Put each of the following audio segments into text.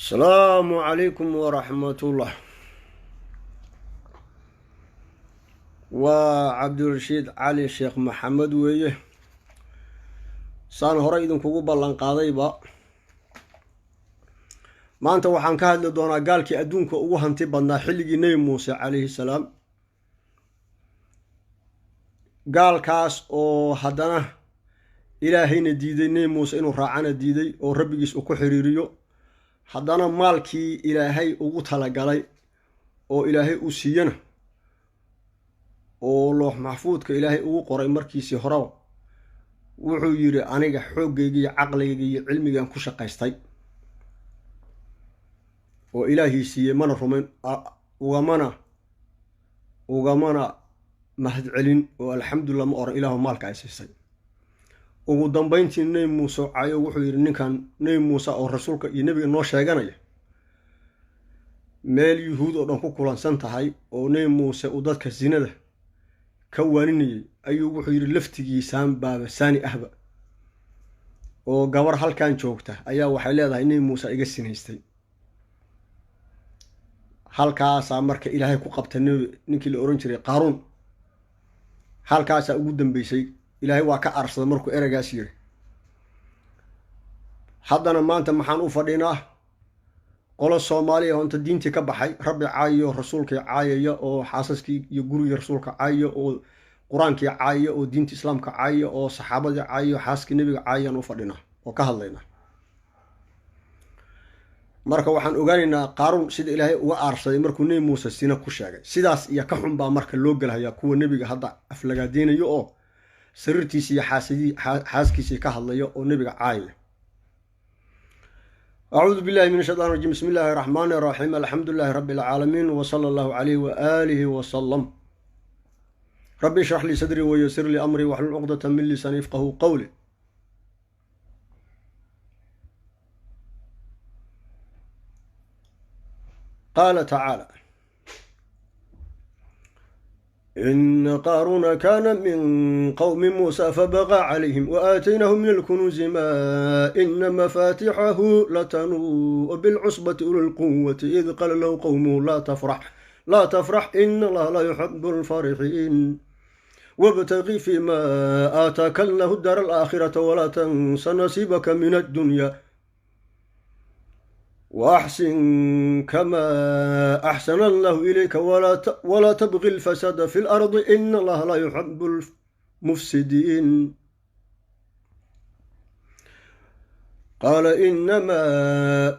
Asalaamu calaykum waraxmatullah. Waa Cabdirashiid Cali Sheekh Maxamed weeye. Saan horey idinkugu ballan qaadayba, maanta waxaan ka hadli doonaa gaalkii adduunka ugu hanti badnaa xilligii Nebi Muuse calayhi salaam. Gaalkaas oo haddana Ilaahayna diiday, Nebi Muuse inuu raacana diiday oo rabbigiis uu ku xiriiriyo, haddana maalkii Ilaahay ugu talagalay oo Ilaahay uu siiyana oo loox maxfuudka Ilaahay ugu qoray markiisii horeba, wuxuu yidhi aniga xooggayga iyo caqligayga iyo cilmigaan ku shaqaystay oo Ilaahii siiyey, mana rumayn, ugamana mahadcelin oo alxamdulillah ma oran Ilaahu maalka ay siisay. Ugu dambayntii Nebi Muuse cayo wuxuu yidhi ninkan Nebi Muuse oo rasuulka iyo nebiga noo sheeganaya, meel yuhuud oo dhan ku kulansan tahay oo Nebi Muuse uu dadka sinada ka waaninayay ayuu wuxuu yidhi laftigiisaan baaba saani ahba, oo gabar halkan joogta ayaa waxay leedahay Nebi Muuse iga sinaystay. Halkaasaa marka Ilaahay ku qabta ninkii la ohan jiray Qaaruun. Halkaasaa ugu dambeysay, Ilaahay waa ka aarsaday markuu ereygaas yiri. Haddana maanta maxaan u fadhinaa? Qolo Soomaaliya oo inta diintii ka baxay Rabbi caayayo, rasuulkii caayaya, oo xaasaskii iyo gurigii rasuulka caayaya, oo qur-aankii caayaya, oo diinta islaamka caayaya, oo saxaabadii caayaya, xaaskii nebiga caayayaan u fadhinaa oo ka hadlaynaa. Marka waxaan ogaanaynaa Qaaruun sida Ilaahay uga aarsaday markuu Nebi Muuse sina ku sheegay. Sidaas iyo ka xun baa marka loo gelhayaa kuwa nebiga hadda aflagaadeynayo oo sariirtiisi iyo xaaskiisii ka hadlaya oo nebiga caayaya. Acuudu billahi min ashaytaan rajim. Bismi illaahi raxmaani raxiim. Alxamdu lilahi rabbi alcaalamiin, wa sala allahu calayhi waaalihi wasalam. Rabbi ishrax lii sadrii wayasir lii amrii waxlul cuqdata min lisaani yafqahu qawli. Qaala tacaala: ina qaaruuna kaana min qowmi muusa fabaqaa calayhim waaataynahu min alkunuuzi ma ina mafaatixahu latanuu'u bilcusbati uli lquwati id qaala lahu qowmuhu laa tafrax laa tafrax ina allaha laa yuxibu alfarixiin wabtaqi fima aataaka allahu daar alaakhirata walaa tansa nasiibaka min addunya وأحسن كما أحسن الله إليك ولا تبغي الفساد في الأرض إن الله لا يحب المفسدين. قال إنما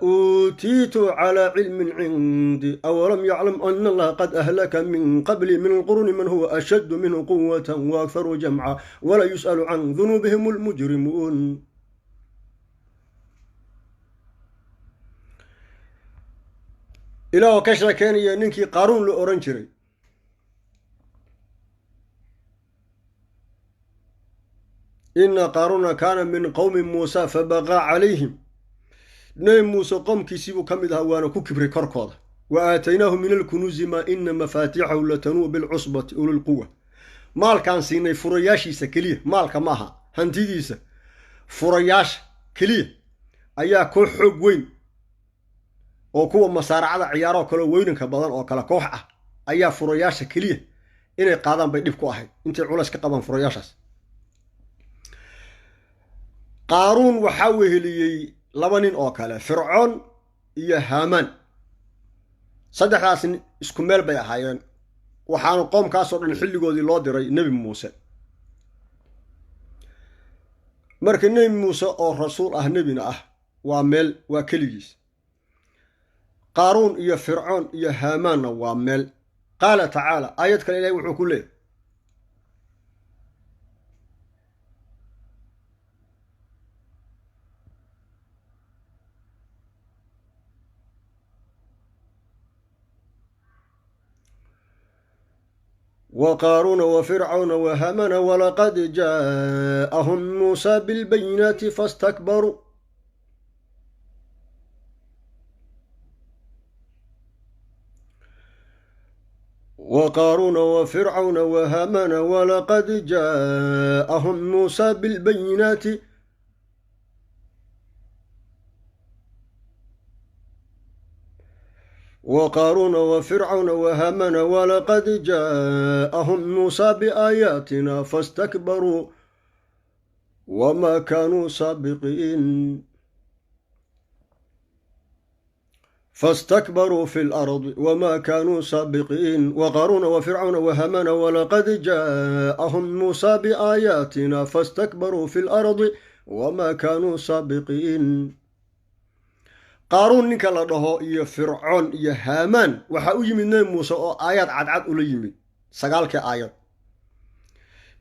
أوتيت على علم عندي أولم يعلم أن الله قد أهلك من قبل من القرون من هو أشد منه قوة وأكثر جمعا ولا يسأل عن ذنوبهم المجرمون. Ilaahoo ka sheekeynaya ninkii Qaaruun la oran jiray. Ina Qaaruuna kaana min qowmi Muusa fabaqaa calayhim. Nebi Muuse qomkiisiibuu ka mid ahaa, waana ku kibray korkooda. Wa aataynaahu min alkunuuzi maa ina mafaatixahu latanuu bilcusbati ulilquwa. Maalkaan siinay furayaashiisa keliya, maalka maaha, hantidiisa furayaasha keliya ayaa koox xoog weyn oo kuwa masaaracada ciyaaroo kaleo weynanka badan oo kale koox ah ayaa furayaasha keliya inay qaadaan bay dhib ku ahayd, intay culays ka qabaan furayaashaas. Qaaruun waxaa weheliyey laba nin oo kale, Fircoon iyo Haamaan. Saddexdaas isku meel bay ahaayeen, waxaana qoomkaasoo dhan xilligoodii loo diray Nebi Muuse. Marka Nebi Muuse oo rasuul ah, nebina ah, waa meel, waa keligiis. Qaaruun iyo Fircoon iyo Haamaanna waa meel. Qaala tacaala, aayad kale Ilahay wuxuu ku leeyahy: وqاaruuna وفircawna وhamana وlaqad jaaءahum muusa bاlbayinaati fastakbaruu. وqاaruuna وفircawna وhamana وlaqad jaaءahum muusa bاlbayinaati. Wa qaaruuna wa fircawna wa haamana walaqad jaa'ahum muusaa biaayaatina fastakbaruu wamaa kaanuu saabiqiin. Fastakbaruu fi lardi wamaa kaanuu saabiqiin. Wa qaaruuna wa fircawna wa haamana walaqad jaa'ahum muusaa biaayaatina fastakbaruu fi lardi wamaa kaanuu saabiqiin. Qaaruun ninka la dhaho iyo Fircoon iyo Haamaan waxaa u yimid Nebi Muuse oo aayaad cadcad ula yimid, 9kii aayad.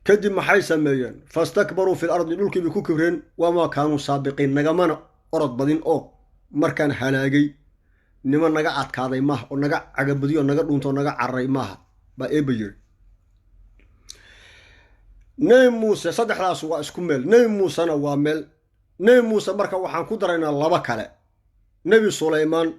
Kadib maxay sameeyeen? Fastakbaruu fi lardi, dhulkii bay ku kibreen. Wamaa kaanuu saabiqiin, nagamana orod badin oo markaan halaagay niman naga adkaaday maaha oo naga cagabadiyo naga dhuunto oo naga cararay maaha, baa eebba yiri. Nebi Muuse saddexdaas waa isku meel, Nebi Muusena waa meel. Nebi Muuse marka waxaan ku daraynaa laba kale, Nebi Sulaymaan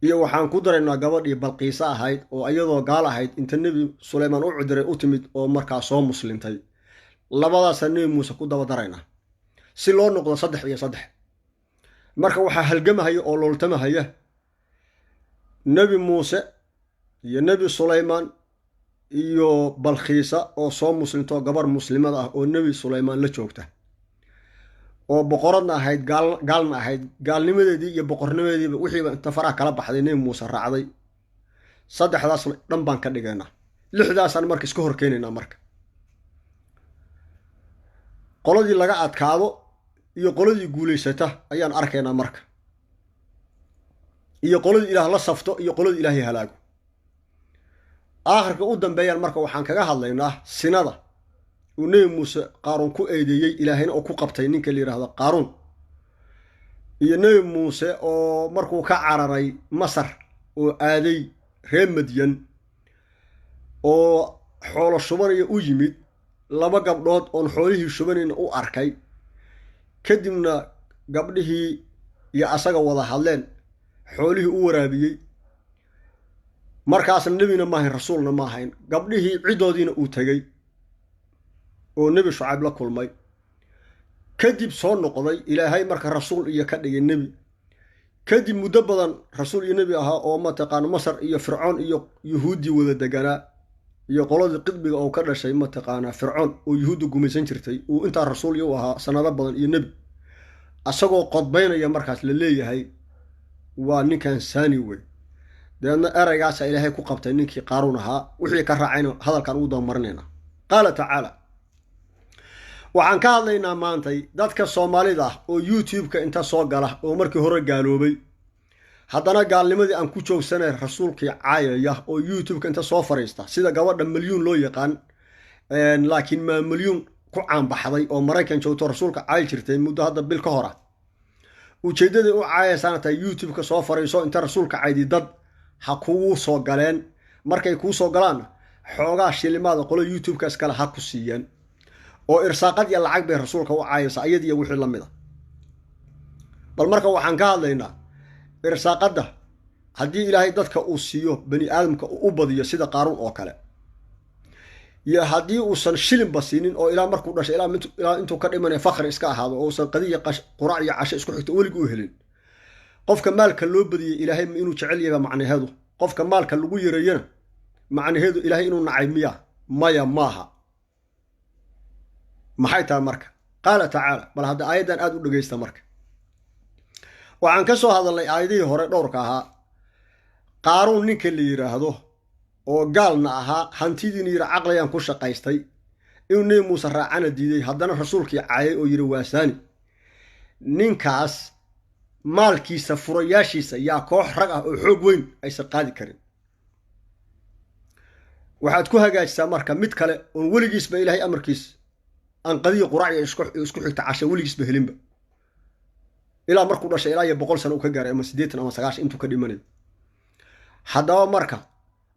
iyo waxaan ku daraynaa gabadhii Balqiise ahayd oo iyadoo gaal ahayd inta Nebi Sulaymaan u cudiray u timid oo markaa soo muslintay. Labadaasaa Nebi Muuse ku daba daraynaa si loo noqdo 3 iyo 3. Marka waxaa halgamahaya oo looltamahaya Nebi Muuse iyo Nebi Sulaymaan iyo Balkhiisa oo soo muslintoo gabar muslimada ah oo Nebi Sulaymaan la joogta, oo boqoradna ahayd gaalna ahayd, gaalnimadeedii iyo boqornimadeediiba wixiiba inta faraha kala baxday Nebi Muuse raacday. 3daas dhan baan ka dhigaynaa, 6daasaan marka iska hor keenaynaa. Marka qoladii laga adkaado iyo qoladii guulaysata ayaan arkaynaa marka, iyo qoladii Ilaah la safto iyo qoladii Ilaahay halaago. Aakhirka u dambeeyaan marka waxaan kaga hadlaynaa sinada uu Nebi Muuse Qaaruun ku eedeeyey, Ilaahayna oo ku qabtay ninka la yidhaahdo Qaaruun, iyo Nebi Muuse oo markuu ka cararay Masar oo aaday reer Madyan oo xoolo shubanaya u yimid, 2 gabdhood oon xoolihii shubanayna u arkay, kadibna gabdhihii iyo asaga wada hadleen, xoolihii u waraabiyey. Markaasna nebina ma ahayn, rasuulna ma ahayn. Gabdhihii ciddoodiina uu tegey oo Nebi Shucayb la kulmay, kadib soo noqday. Ilaahay marka rasuul iyo ka dhigay nebi. Kadib muddo badan rasuul iyo nebi ahaa oo mataqaana Masar iyo Fircoon iyo Yuhuuddii wada deganaa iyo qoladii qidbiga oo ka dhashay mataqaanaa Fircoon oo Yuhuudda gumaysan jirtay, uu intaa rasuul iyo u ahaa sanado badan iyo nebi, asagoo qodbaynaya markaas la leeyahay waa ninkan saani wey. Dabeedna ereygaasa Ilaahay ku qabtay ninkii Qaaruun ahaa. Wixii ka raacayna hadalkan ugu dabamarinaynaa. Qaala tacaala, waxaan ka hadlaynaa maantay dadka Soomaalida ah oo YouTube-ka inta soo gala oo markii hore gaaloobay, haddana gaalnimadii aan ku joogsanay rasuulkii caayaya oo YouTube-ka inta soo fariista, sida gabadha Milyuun loo yaqaan, laakiin maa Milyuun ku caanbaxday oo Maraykan joogto rasuulka caayi jirtay muddo hadda bil ka hor ah. Ujeeddaday u caayaysaana tahay YouTube-ka soo fariiso inta rasuulka caydi dad ha kugu soo galeen, markay kuu soo galaanna xoogaa shilimaada qolo YouTube-kaas kale ha ku siiyeen, oo irsaaqad iyo lacag bay rasuulka u caayaysaa iyadiiyo wixii la mid a. Bal marka waxaan ka hadlaynaa irsaaqadda haddii Ilaahay dadka uu siiyo bani aadamka uu u badiyo sida Qaaruun oo kale, iyo haddii uusan shilinba siinin oo ilaa markuu dhashay ilaa intuu ka dhimanaya fakri iska ahaado oo uusan qadiya quraac iyo casho isku xigto weligi u helin. Qofka maalka loo badiyey Ilaahay inuu jecel yahay baa macnaheedu, qofka maalka lagu yareeyana macnaheedu Ilaahay inuu nacay miya? Maya, maaha. Maxay tahay marka? Qaala tacaala, bal hadda aayaddan aada u dhegaysta. Marka waxaan ka soo hadalnay aayadihii hore dhowrka ahaa. Qaaruun ninka la yidhaahdo oo gaalna ahaa, hantidiina yidhi caqlayaan ku shaqaystay, inuu Nebi Muuse raacana diiday, haddana rasuulkii caayay oo yidhi waa saani. Ninkaas maalkiisa furayaashiisa yaa koox rag ah oo xoog weyn aysan qaadi karin. Waxaad ku hagaajisaa marka mid kale oon weligiisba Ilaahay amarkiis aan qadiyo quraac iyo isku xigta casha weligiisba helinba, ilaa markuu dhashay ilaa iyo 100 sano uu ka gaaray, ama 80 ama 90 intuu ka dhimanayo. Haddaba marka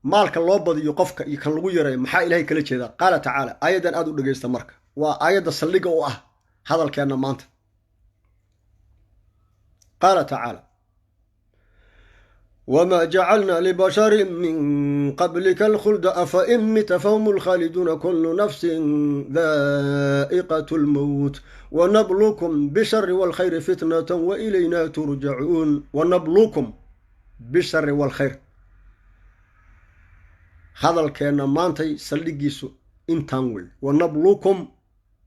maalka loo badiyo qofka iyo kan lagu yareeyo maxaa Ilaahay kala jeedaa? Qaala tacaala, aayaddan aada u dhegaysta. Marka waa aayadda saldhigga u ah hadalkeenna maanta. Qaala tacaala, wamaa jacalnaa libasharin min qablika alkhulda afa in mita fahum lkhaaliduuna kullu nafsin daa'iqatu lmowt wanabluukum bishari waalkhayri fitnatan wa ilayna turjacuun. Wanabluukum, bishari waalkhayr. Hadalkeenna maantay saldhiggiisu intaan wey. Wanabluukum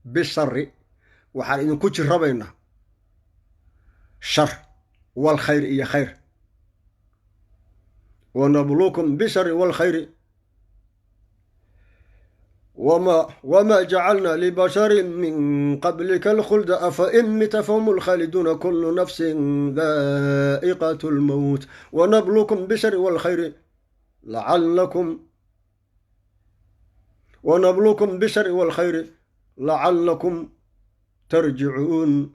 bishari, waxaan idinku jirabaynaa shar, waalkhayr iyo khayr. Wanabluukum bishari waalkhayri wma jacalna libasharin min qablika alkhulda afain mita fahum lkhaaliduuna kulu nafsin daa'iqat lmowt wanabluukum bishari waalkhayri lacalakum wanabluukum bishari waalkhayri lacalakum tarjicuun.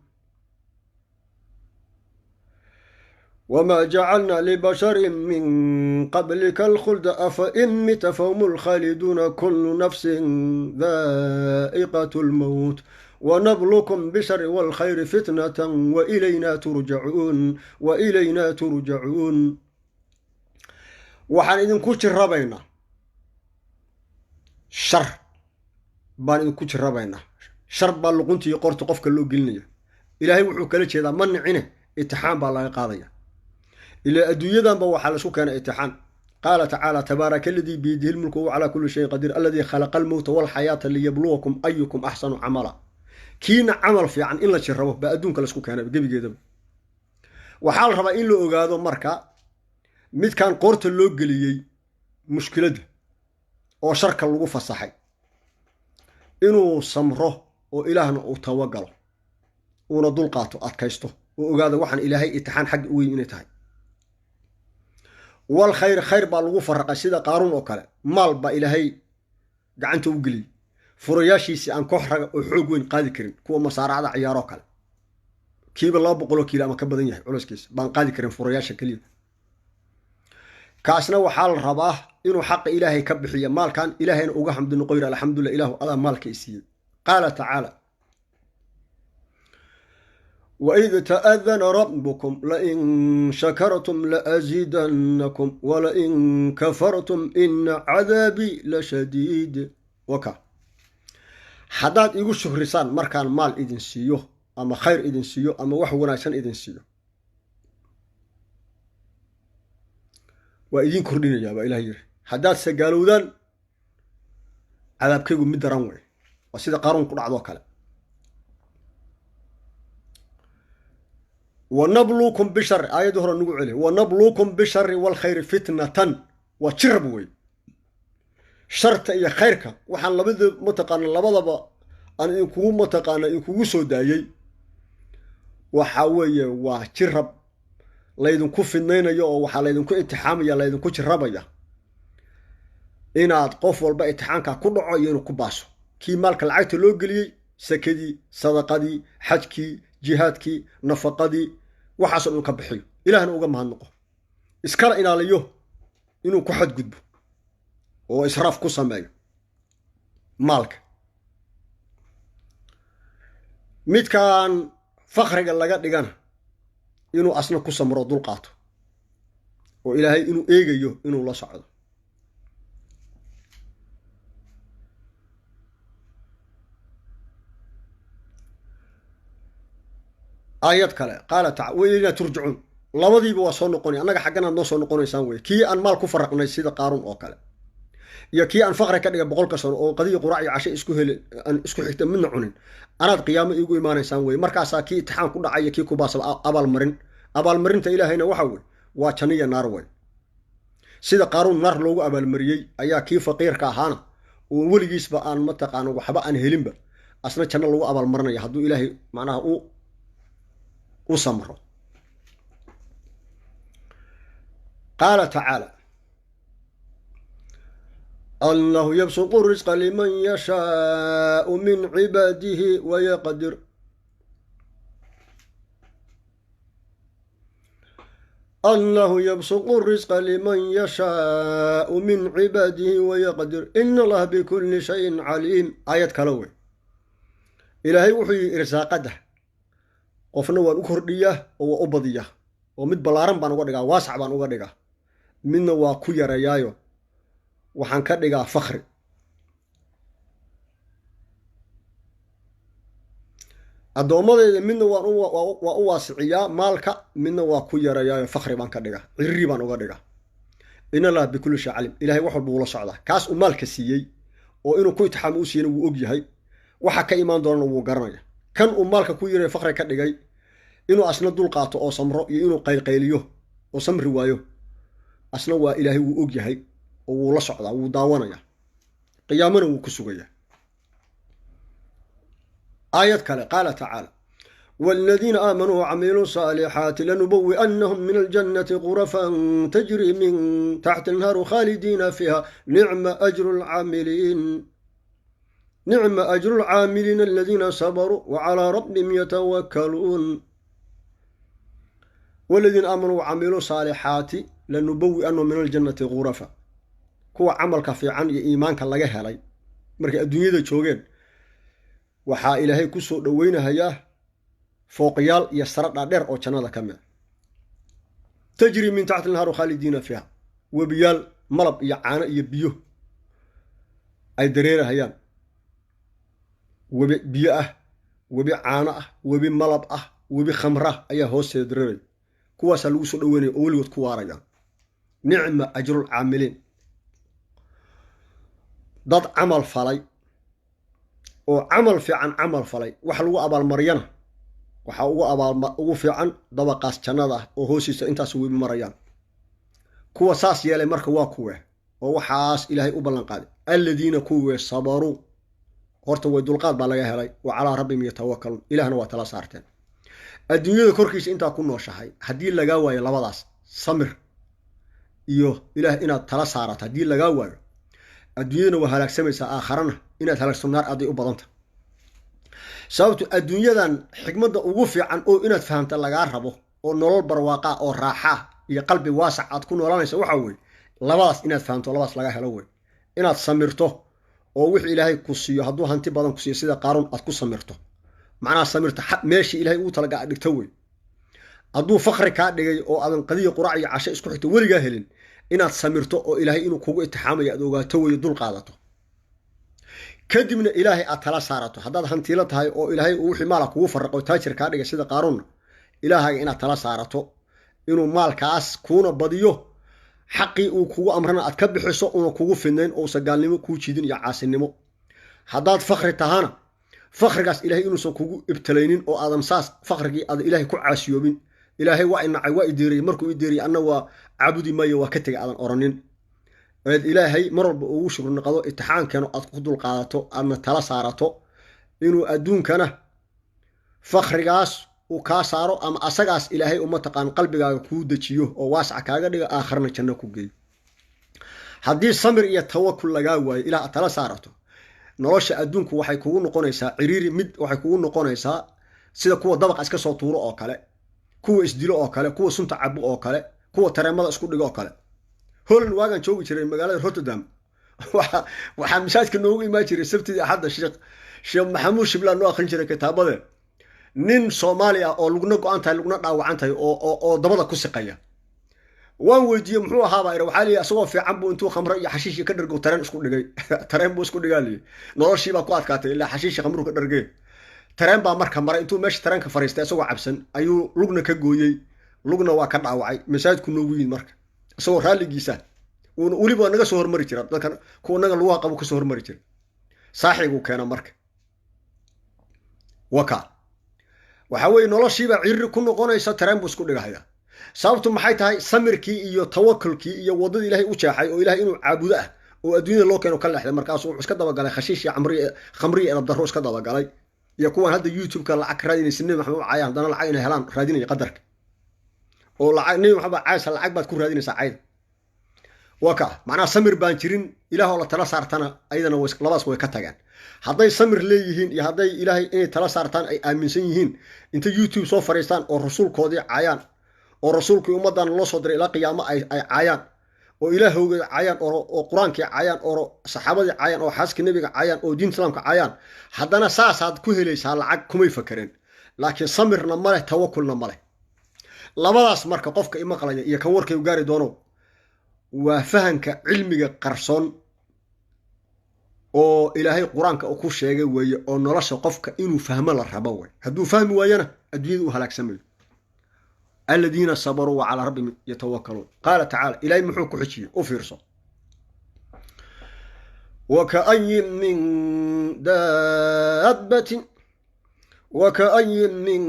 Wma jacalna libasharin min qablika alkhulda afain mita fahum lkhaaliduuna kulu nafsin daa'iqat lmowt wanabluukum bishari waalkhayri fitnatan wailayna turjacuun wailayna turjacuun. Waxaan idinku jirabaynaa shar baan idinku jirabaynaa. Shar baa luquntii qorta qofka loo gelinaya. Ilaahay wuxuu kala jeedaa ma nicine, itixaan baa laga qaadaya. Ilaa adduunyadanba waxaa laisku keenay itixaan. Qaala tacaala tabaaraka aladii biyadihi lmulku wahuwa calaa kulli shayin qadiir aladii khalaqa almowta walxayaata liyabluwakum ayukum axsanu camala. Kiina camal fiican in la jirabo baa adduunka laisku keenay gebigeedaba. Waxaa la rabaa in la ogaado marka midkan qoorta loo geliyey mushkiladda oo sharka lagu fasaxay inuu samro oo ilaahna uu tawagalo, uuna dulqaato, adkaysto, oo ogaado waxaan ilaahay itixaan xagga u weyn inay tahay. Wal khayr, khayr baa lagu faraqay sida Qaaruun oo kale. Maal baa ilaahay gacanta u geliyey, furayaashiisii aan koox raga oo xoog weyn qaadi karin, kuwa masaaracda ciyaaroo kale, kiiba 200 kiilo ama ka badan yahay culayskiisa baan qaadi karin furayaasha keliya. Kaasna waxaa la rabaa inuu xaqa ilaahay ka bixiya maalkan, ilaahayna uga xamdi noqo, yidhi alxamdulillah ilaahu adaa maalka i siiyey. Qaala tacaala waid ta'adana rabbukum lain shakartum laaziidannakum walain kafartum ina cadaabii lashadiid. Waka haddaad igu shukrisaan markaan maal idin siiyo ama khayr idin siiyo ama wax wanaagsan idin siiyo, waa idiin kordhinayaa baa ilaah yiri. Haddaad sagaalowdaan cadaabkaygu mid daran wey, waa sida Qaaruun ku dhacdoo kale. Wanabluukum bishari, aayaddii hore nagu celiy, wanabluukum bishari waalkhayri fitnatan, waa jirab wey. Sharta iyo khayrka waxaan labada mataqaana labadaba aan idinkugu mataqaana idinkugu soo daayey waxaa weeye waa jirab laydinku fidnaynayo, oo waxaa laydinku itixaamaya, laydinku jirabaya inaad qof walba itixaankaa ku dhaco iyo inuu ku baaso. Kii maalka lacagta loo geliyey, sakadii, sadaqadii, xajkii, jihaadkii, nafaqadii, waxaasoo dhan ka bixiyo, ilaahna uga mahadnaqo, iskala ilaaliyo inuu ku xadgudbo oo israaf ku sameeyo maalka. Midkaan fakriga laga dhigana inuu asna ku samro, dul qaato, oo ilaahay inuu eegayo inuu la socdo. Aayad kale qaala tacala wailaynaa turjacuun, labadiiba waa soo noqonaya, annaga xagganaad noo soo noqonaysaan wey. Kii aan maal ku faraqnay sida Qaaruun oo kale, iyo kii aan faqri ka dhigay 100ka sano oo qadiyo quraac iyo casho isku heli aan isku xigta midna cunin, anaad qiyaamo iigu imaanaysaan wey. Markaasaa kii itixaan ku dhacay iyo kii ku baasaba abaalmarin. Abaalmarinta ilaahayna waxa wey waa janno iyo naar wey. Sida Qaaruun naar loogu abaalmariyey ayaa kii faqiirka ahaana oo weligiisba aan mataqaana waxba aan helinba asna janno lagu abaalmarinaya hadduu ilaahay macnaha u samro. Qaala tacaala allahu yabsuqu risqa liman yashaau min cibaadihi wayaqdir. Allahu yabsuqu risqa liman yashaau min cibaadihi wayaqdir ina allaha bikulli shayin caliim. Aayad kale wey. Ilaahay wuxuu yihi irsaaqadda qofna waan u kordhiyaa oo waa u badiyaa, oo mid ballaaran baan uga dhigaa, waasac baan uga dhigaa, midna waa ku yareeyaayo waxaan ka dhigaa fakri. Addoommadeyda midna waa u waasiciyaa maalka, midna waa ku yareeyaayo fakri baan ka dhigaa, ciriri baan uga dhigaa. In allaha bikulli shay calim, ilahay wax walba wuula socdaa. Kaas uu maalka siiyey oo inuu ku itixaamo u siiyena wuu og yahay, waxa ka imaan doonana wuu garanaya. Kan uu maalka ku yareeyo fakri ka dhigay, inuu asna dul qaato oo samro iyo inuu qaylqayliyo oo samri waayo, asna waa ilaahay wuu og yahay oo wuu la socdaa, wuu daawanaya, qiyaamana wuu ku sugayaa. Aayad kale, qaala tacaala: waaladiina aamanuu wacamiluu saalixaati lanubawi'annahum min aljannati gurafan tajri min taxti anhaaru khaalidiina fiiha, nicma ajru lcaamiliin, nicma ajru lcaamiliina aladiina sabaruu wacalaa rabbihim yatawakkaluun. Waladiina aamanuu wacamiluu saalixaati lanubawi'annahum min aljannati gurafa. Kuwa camalka fiican iyo iimaanka laga helay markay adduunyada joogeen, waxaa ilaahay ku soo dhoweynahayaa fooqyaal iyo sara dhaadheer oo jannada ka mid a, tajri min taxti anhaaru khaalidiina fiiha, webiyaal malab iyo caano iyo biyo ay dareerahayaan, webi biyo ah, webi caano ah, webi malab ah, webi khamra ayaa hoosteeda dareeraya. Kuwaasaa lagu soo dhoweynaya oo weligood ku waarayaan. Nicma ajrul caamiliin. Dad camal falay oo camal fiican camal falay, wax lagu abaalmariyana waxaa ugu abaal ugu fiican dabaqaas jannada ah oo hoostiisa intaas webi marayaan. Kuwa saas yeelay marka waa kuwe oo waxaas ilaahay u ballan qaaday? Aladiina kuwii sabaruu, horta way dulqaad baa laga helay, wa calaa rabbihim yatawakkaluun, ilaahna waa tala saarteen. Adduunyada korkiisa intaa ku nooshahay, haddii lagaa waayo labadaas, samir iyo ilaah inaad tala saarato, haddii lagaa waayo, adduunyadana waa halaagsamaysaa, aakharana inaad halaagso naar aaday u badanta. Sababto adduunyadan xikmadda ugu fiican oo inaad fahamta lagaa rabo oo nolol barwaaqaa oo raaxaa iyo qalbi waasac aad ku noolanaysa waxaa weeye labadaas inaad fahamto, labadaas laga helo wey: inaad samirto oo wixii ilaahay ku siiyo, hadduu hanti badan ku siiyo sida Qaaruun, aad ku samirto, macnaha samirto meeshii ilahay ugu talaga aad dhigto wey. Hadduu fakri kaa dhigay oo aadan qadiya quraac iyo casho isku xigto weligaa helin, inaad samirto oo ilaahay inuu kugu itixaamayo aad ogaato weyo, dul qaadato, kadibna ilaahay aad tala saarato. Haddaad hantiilo tahay oo ilaahay uu wixii maala kugu faraqo, taajir kaa dhigay sida Qaaruunna, ilaahayga inaad tala saarato inuu maalkaas kuuna badiyo, xaqii uu kugu amrana aad ka bixiso, una kugu fidnayn ousa gaalnimo kuu jiidin iyo caasinimo. Haddaad fakri tahana, fakrigaas ilahay inuusan kugu ibtilaynin oo aadan saas fakrigii aadan ilaahay ku caasiyoobin. Ilaahay waa inacay, waa ideeriyey, markuu ideeriyey anna waa caabudi maayo, waa ka tegay, aadan oranin. Eed ilaahay mar walba ugu shukri naqdo itixaankeeno aad ku dul qaadato, aadna tala saarato inuu adduunkana fakrigaas uu kaa saaro, ama asagaas ilaahay uma taqaan qalbigaaga kuu dejiyo oo waasaca kaaga dhiga, aakharna janno ku geeyo. Haddii samir iyo tawakul lagaa waayo, ilaah aad tala saarato, nolosha adduunku waxay kugu noqonaysaa ciriiri. Mid waxay kugu noqonaysaa sida kuwa dabaqa iska soo tuuro oo kale, kuwa isdilo oo kale, kuwa sunta cabo oo kale, kuwa tareemada isku dhigo oo kale. Holland waagaan joogi jiray, magaalada Rotterdam, waxaa masaajidka noogu imaan jiray Sabtidii Axadda Sheekh Maxamuud Shiblaan, noo akrin jiray kitaabade. Nin Soomaali ah oo lugna go-an tahay, lugna dhaawacan tahay, oo dabada ku siqaya. Waan weydiiyey muxuu ahaabaa ira. Waxaa liyi isagoo fiican buu intuu khamro iyo xashiishi ka dhargo tareen isku dhigay, tareen buu isku dhigaa liyi. Noloshiibaa ku adkaatay, ilaa xashiishi khamruu ka dhargee. Tareen baa marka maray, intuu meesha tareenka fariistay isagoo cabsan ayuu lugna ka gooyey, lugna waa ka dhaawacay. Masaajidku noogu yimid marka isagoo raalligiisa uuna weliba naga soo hormari jira, dadkan kuwa naga lugaha qabo kasoo hormari jira. Saaxiguu keena marka waka waxaa weeye noloshiibaa ciriri ku noqonaysa, tareen buu isku dhigahaya. Sababtu maxay tahay? Samirkii iyo tawakulkii iyo waddadii ilaahay u jeexay oo ilahay inuu caabudo ah oo adduunyada loo keeno ka leexday. Markaasuu wuxuu iska dabagalay khashiish iyo khamriya edabdarro iska dabagalay, iyo kuwan hadda YouTube-ka lacag ka raadinaysa, Nebi Maxamed u caayaan, haddana lacag inay helaan raadinaya qadarka oo lacag. Nebi Maxamed baa caaysa, lacag baad ku raadinaysaa cayda. Waa ka macnaha samir baan jirin, ilaah oo la tala saartana ayadana labadaas way ka tageen. Hadday samir leeyihiin iyo hadday ilaahay inay tala saartaan ay aaminsan yihiin, intay YouTube soo fariistaan oo rasuulkoodii caayaan, oo rasuulkii ummaddan loo soo diray ilaa qiyaamo ay caayaan, oo ilaahowgeeda caayaan, oo qur-aankii caayaan, oo saxaabadii caayaan, oo xaaskii nebiga caayaan, oo diinta islaamka caayaan, haddana saasaad ku helaysaa lacag kumay fakereen. Laakiin samirna ma leh, tawakulna ma leh. Labadaas marka qofka imaqlaya iyo kan warkay gaari doono waa fahanka cilmiga qarsoon. Oo Ilaahay Qur-aanka ku sheegay weeye, oo nolosha qofka inuu fahmo la rabo wey. Hadduu fahmi waayana, adduunyada u halaagsamayo. Aladiina sabaruu wa calaa rabbihim yatawakaluun. Qaala tacaala, Ilaahay muxuu ku xijiyey? U fiirso: wakaayin min daabbatin, wakaayin min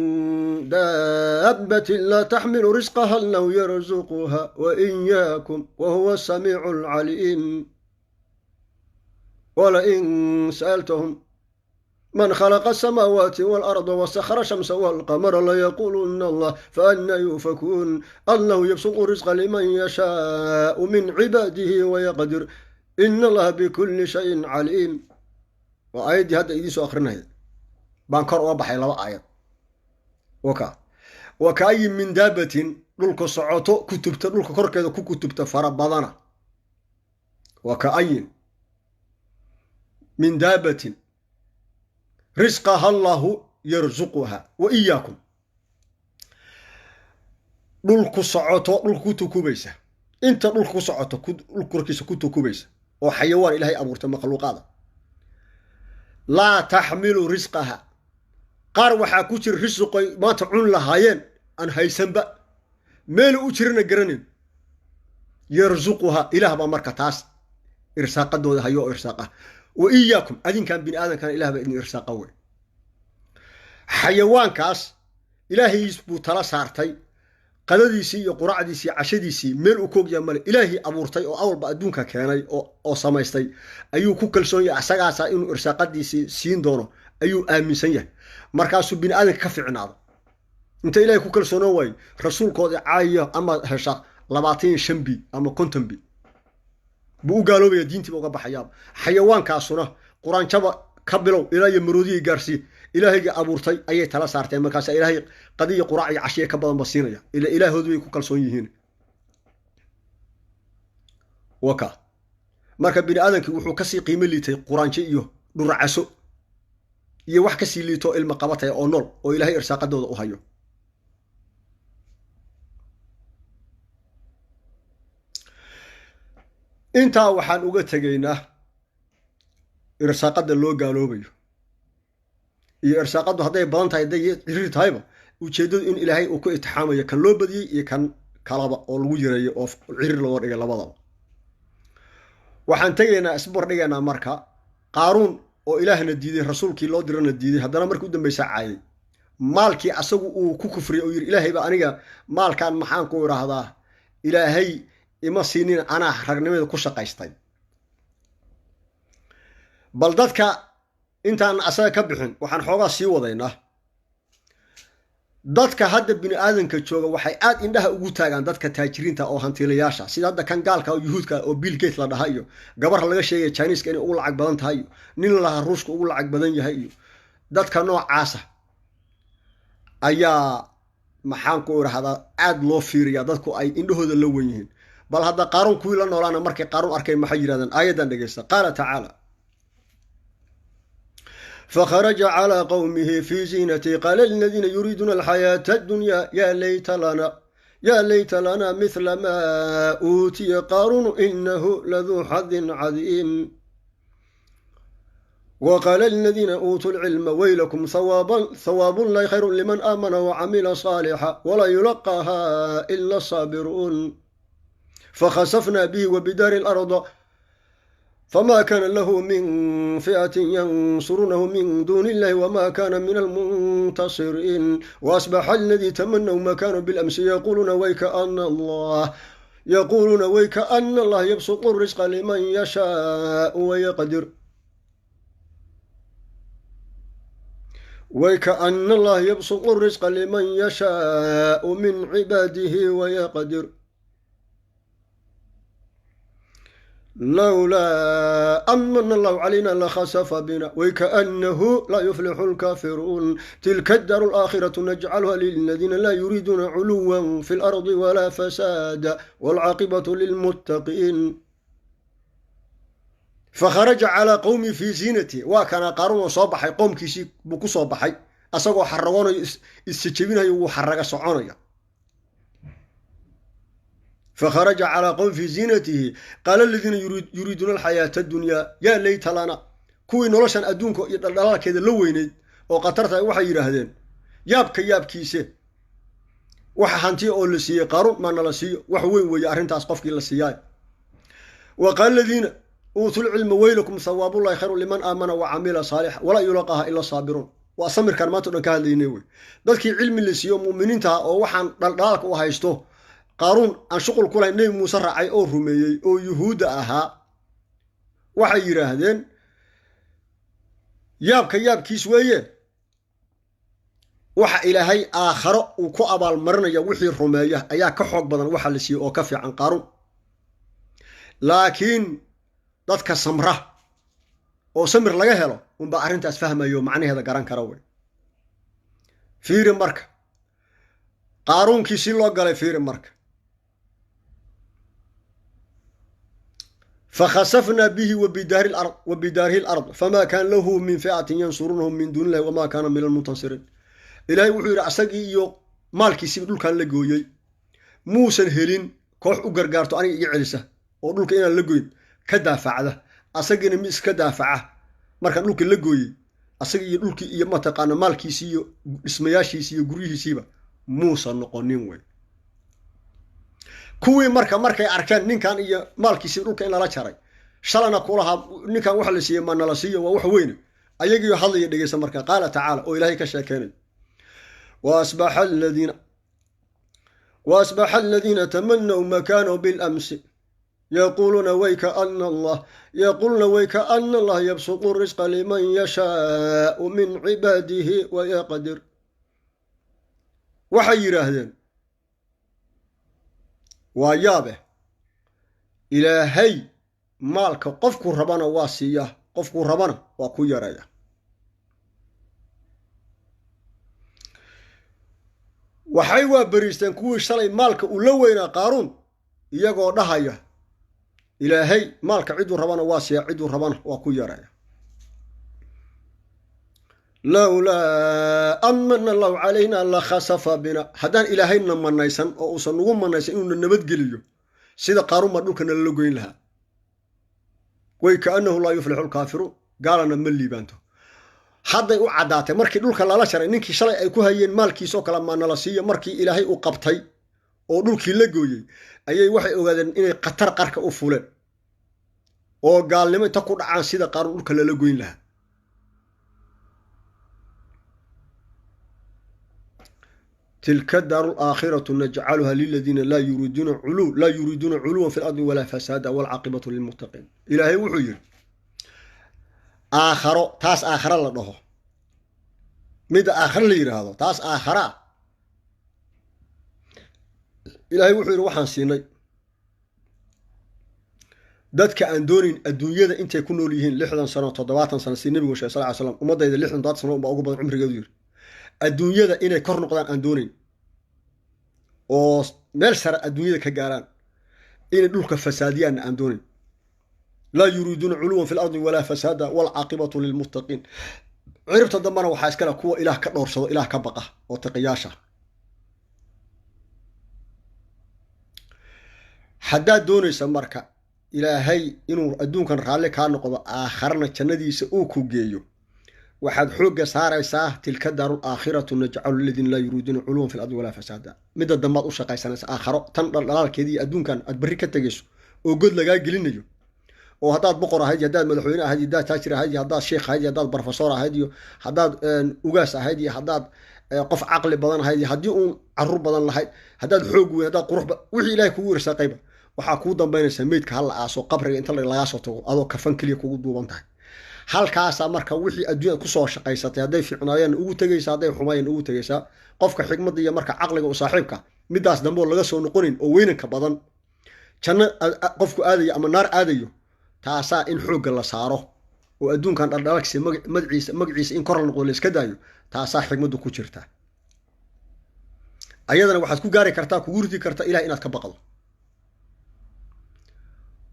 daabbatin laa taxmilu risqaha allahu yarzuquha wa iyaakum wa huwa asamiicu alcaliim. Walain sa'altahum man khalaqa asamaawaati waalarda wasakhara shamsa walqamara layaquluna allah, faannaa yuufakuun. Allahu yabsutu risqa liman yashaau min cibaadihi wayaqdir, ina allaha bikuli shayin caliim. Waa aayaddii hadda idiin soo akrinaya baan kor uga baxay laba aayad. Waka wakaayin min daabatin, dhulka socoto kutubta, dhulka korkeeda ku kutubta fara badana. Wakaayin min daabatin risqaha allahu yarzuquha wa iyaakum. Dhulku socoto, dhulka ku tukubaysa, inta dhulka ku socoto, dhulka korkiisa ku tukubaysa oo xayawaan Ilaahay abuurtay, makhluuqaada, laa taxmilu risqaha. Qaar waxaa ku jira risiqoy maanta cun lahaayeen aan haysanba, meelu u jirana garanayn. Yarzuquha, Ilaah baa marka taas irsaaqadooda hayo oo irsaaqa. Wa iyaakum, adinkan bini aadamkana Ilah baa idin irsaaqa wey. Xayawaankaas Ilaahays buu tala saartay. Qadadiisii iyo quracdiisii, cashadiisii meel uu koogyaa male. Ilaahii abuurtay oo awalba adduunka keenay oo samaystay ayuu ku kalsoon yahay. Asagaasa inuu irsaaqadiisii siin doono ayuu aaminsan yahay. Markaasuu bini aadamka ka ficnaado. Inta Ilahay ku kalsoonaan waayo, rasuulkooda caayiyo ama hesha 25 b ama 50 b buu u gaaloobaya, diintiiba uga baxayaaba. Xayawaankaasuna quraanjaba ka bilow ilaa iyo maroodiyay gaarsii, Ilaahayga abuurtay ayay tala saarteen. Markaasa Ilaahay qadiya, quraac iyo cashiya ka badanba siinaya, ila ilaahoodu bay ku kalsoon yihiin. Waka marka bini aadamkii wuxuu kasii qiimo liitay quraanjo iyo dhuracaso iyo wax kasii liito, ilma qabataya oo nool oo Ilaahay irsaaqadooda u hayo. Intaa waxaan uga tegaynaa irsaaqadda loo gaaloobayo iyo irsaaqaddu hadday badan tahay, hadday ciriir tahayba, ujeeddadu in Ilaahay uu ku itixaamayo kan loo badiyey iyo kan kalaba oo lagu yareeyo oo ciriir looga dhigay labadaba. Waxaan tegaynaa, isbar dhigaynaa marka Qaaruun oo Ilaahna diiday, rasuulkii loo dirana diiday, haddana markii u dambaysa caayay maalkii asagu uu ku kufriyay oo yidhi: "Ilaahay baa aniga maalkan, maxaan ku idhaahdaa, Ilaahay ima siinin, anaa ragnimada ku shaqaystay." Bal dadka intaan asaga ka bixin, waxaan xoogaa sii wadaynaa. Dadka hadda bini aadanka jooga waxay aad indhaha ugu taagaan dadka taajiriinta oo hantiilayaasha, sida hadda kan gaalka oo Yuhuudka oo Bill Gates la dhaha, iyo gabar laga sheegaya Chiniiska inay ugu lacag badan tahay, iyo nin lahaa Ruushka ugu lacag badan yahay, iyo dadka noocaasa ayaa, maxaan ku idhahdaa, aad loo fiiriyaa, dadku ay indhahooda la wen yihiin. Bal hadda Qaaruun kuwii la noolaana markay Qaaruun arkay maxay yidhahdeen? Aayaddan dhegeysta. Qaala tacaala: fakharaja calaa qowmihi fii ziinati, qaala liladiina yuriiduuna alxayaata addunya, yaa layta lana mithla maa uutiya qaaruunu, inahu laduu xadin cadiim. Waqaala aladiina uutuu lcilma weylakum thawaabu llahi khayru liman aamana wacamila saalixa, walaa yulaqaaha ila asaabiruun. Fakhasafna bihi wabidaari alarda, fama kana lahu min fi'atin yansuruunahu min duuni illahi, wma kana min almuntasiriin. Waasbaxa aladii tamanaw makanu bilamsi yaquuluuna waykaana allah yabsutu risqa liman yashaau wayaqdir, waykaana allah yabsutu risqa liman yashaau min cibaadihi wayaqdir, lowlaa amana allahu calayna lakhasafa bina, waykaanahu laa yuflixu lkaafiruun. Tilka daaru alaakhiratu najcaluha liladiina laa yuriiduuna culuwa fi lardi walaa fasaada, waalcaaqibatu lilmuttaqiin. Fakharaja calaa qowmi fii ziinati. Waa kana Qaaruun oo soo baxay, qoomkiisii buu ku soo baxay asagoo xaragoonayo, isjejebinayo, wuu xaraga soconaya. Fakharaja calaa qowmi fii ziinatihi, qaala aladiina yuriiduuna alxayaata addunyaa, yaa layta lana Kuwii noloshan adduunka iyo dhaldhalaalkeeda la weyneyd oo khatarta waxay yidhaahdeen yaabka yaabkiise, waxa hantiya oo la siiyey Qaaruun maa nala siiyo, wax weyn weeye arrintaas qofkii la siiyaay. Wa qaala aladiina uutul cilma weylakum thawaabullahi khayru liman aamana wa camila saalixa walaa yulaqaaha ila saabiruun. Waa samirkaan maanta o dhan ka hadlaynay wey. Dadkii cilmi la siiyo mu'miniintaha oo waxaan dhaldhalaalka u haysto Qaaruun aan shuqul ku lahayn, Nebi Muuse raacay oo rumeeyey oo yuhuudda ahaa, waxay yidhaahdeen yaabka yaabkiis weeye, waxa Ilaahay aakharo uu ku abaalmarinaya wixii rumeeya ayaa ka xoog badan waxa la siiyey oo ka fiican Qaaruun. Laakiin dadka samra oo samir laga helo unbaa arrintaas fahmayo, macnaheeda garan kara wey. Fiiri marka Qaaruunkii si loo galay, fiiri marka. Fakhasafnaa bihi wa bidaarihi alard famaa kaana lahu min fi'atin yansuruunahum min duuni illahi wamaa kaana min almuntasiriin. Ilaahay wuxuu yidhi asagii iyo maalkiisiiba dhulkan la gooyey, muusan helin koox u gargaarto aniga iga celisa oo dhulka inaan la goyn ka daafacda, asagiina mi iska daafaca. Markaan dhulka la gooyey asagii iyo dhulkii iyo mataqaana maalkiisii iyo dhismayaashiisii iyo guryihiisiiba muusan noqonin wey. Kuwii marka markay arkeen ninkan iyo maalkiisiiba dhulka in lala jaray, shalana kulahaa ninkan waxa la siiyey ma nala siiyo, waa wax weyne, ayagiiyo hadlaya dhegeysa marka. Qaala tacaala oo Ilaahay ka sheekeynayo: waasbaxa aladiina tamanaw makaanahu bilamsi yaquuluuna wayka ana allah yabsuqu risqa liman yashaau min cibaadihi wayaqdir. Waxay yidhaahdeen waa yaabeh, Ilaahay maalka qofkuu rabana waa siiyaa, qofkuu rabana waa ku yareeya. Waxay waa beriisteen kuwii shalay maalka uu la weynaa Qaaruun, iyagoo dhahaya Ilaahay maalka ciduu rabana waa siiyaa, ciduu rabana waa ku yareeya. Lowlaa an mana allahu calayna la khasafa bina, haddaan Ilaahayna manaysan oo uusan nagu manaysan inuuna nabadgeliyo, sida Qaaruun baa dhulka nalala goyn lahaa. Way kaannahu laa yuflixu lkaafiruun, gaalana ma liibaanto. Hadday u caddaatay markii dhulka lala jaray ninkii shalay ay ku hayeen maalkiisoo kale maa nala siiyo, markii Ilaahay uu qabtay oo dhulkii la gooyey ayay waxay ogaadeen inay khatar qarka u fuleen oo gaalnimo inta ku dhacaan sida Qaaruun dhulka lala goyn lahaa. Tilka daaru laakhiratu najcaluha liladiina laa yuriiduuna culuwan fi lardi walaa fasaada walcaaqibatu lilmuttaqiin. Ilaahay wuxuu yidhi aakharo, taas aakharo la dhaho, midda aakharo la yidhaahdo taas aakhara ah. Ilaahay wuxuu yidhi waxaan siinay dadka aan doonayn adduunyada intay ku nool yihiin 60 sano 70 sano, si nebigu sheegay sal ly slam, ummaddayda 60 70 sano unbaa ugu badan cumrigeedu yidhi, adduunyada inay kor noqdaan aan doonayn oo meel sare adduunyada ka gaaraan, inay dhulka fasaadiyaanna aan doonayn. Laa yuriiduuna culuwan fi lardi walaa fasaada waalcaaqibatu lilmuttaqiin. Ciribta dambana waxaa iskale kuwa Ilaah ka dhowrsado, Ilaah ka baqa oo taqiyaasha. Haddaad doonaysa marka Ilaahay inuu adduunkan raalli kaa noqdo, aakharana jannadiisa uu ku geeyo, waxaad xoogga saaraysaa tilka daaru aakhiratu najcalu liladiina laa yuriiduuna culuwan fi lardi walaa fasaada. Midda dambaad u shaqaysanaysa aakharo, tan dhaldhalaalkeedii iyo adduunkan aad berri ka tegayso oo god lagaa gelinayo, oo haddaad boqor ahayd iyo haddaad madaxweyne ahayd iyo haddaad taajir ahayd iyo haddaad sheekh ahayd iyo haddaad barofesor ahayd iyo haddaad ugaas ahayd iyo haddaad qof caqli badan ahayd iyo haddii uun caruur badan lahayd, haddaad xoog weyn, haddaad qurux, wixii Ilahay kugu irsaaqayba, waxaa kuu dambaynaysaa meydka hala aaso, qabriga inta lagaa soo tago adoo kafan keliya kugu duuban tahay. Halkaasaa marka wixii adduunyada kusoo shaqaysatay hadday fiicnaayeen ugu tegaysaa, hadday xumaayeen ugu tegaysaa. Qofka xikmadda iyo marka caqliga u saaxiibka middaas dambe oo laga soo noqonayn oo weynanka badan, janno qofku aadayo ama naar aadayo, taasaa in xoogga la saaro oo adduunkan dhaldhalagsi magaciisa in kor la noqdo la iska daayo, taasaa xikmaddu ku jirtaa. Ayadana waxaad ku gaari kartaa, kugu ridi kartaa Ilahay inaad ka baqdo.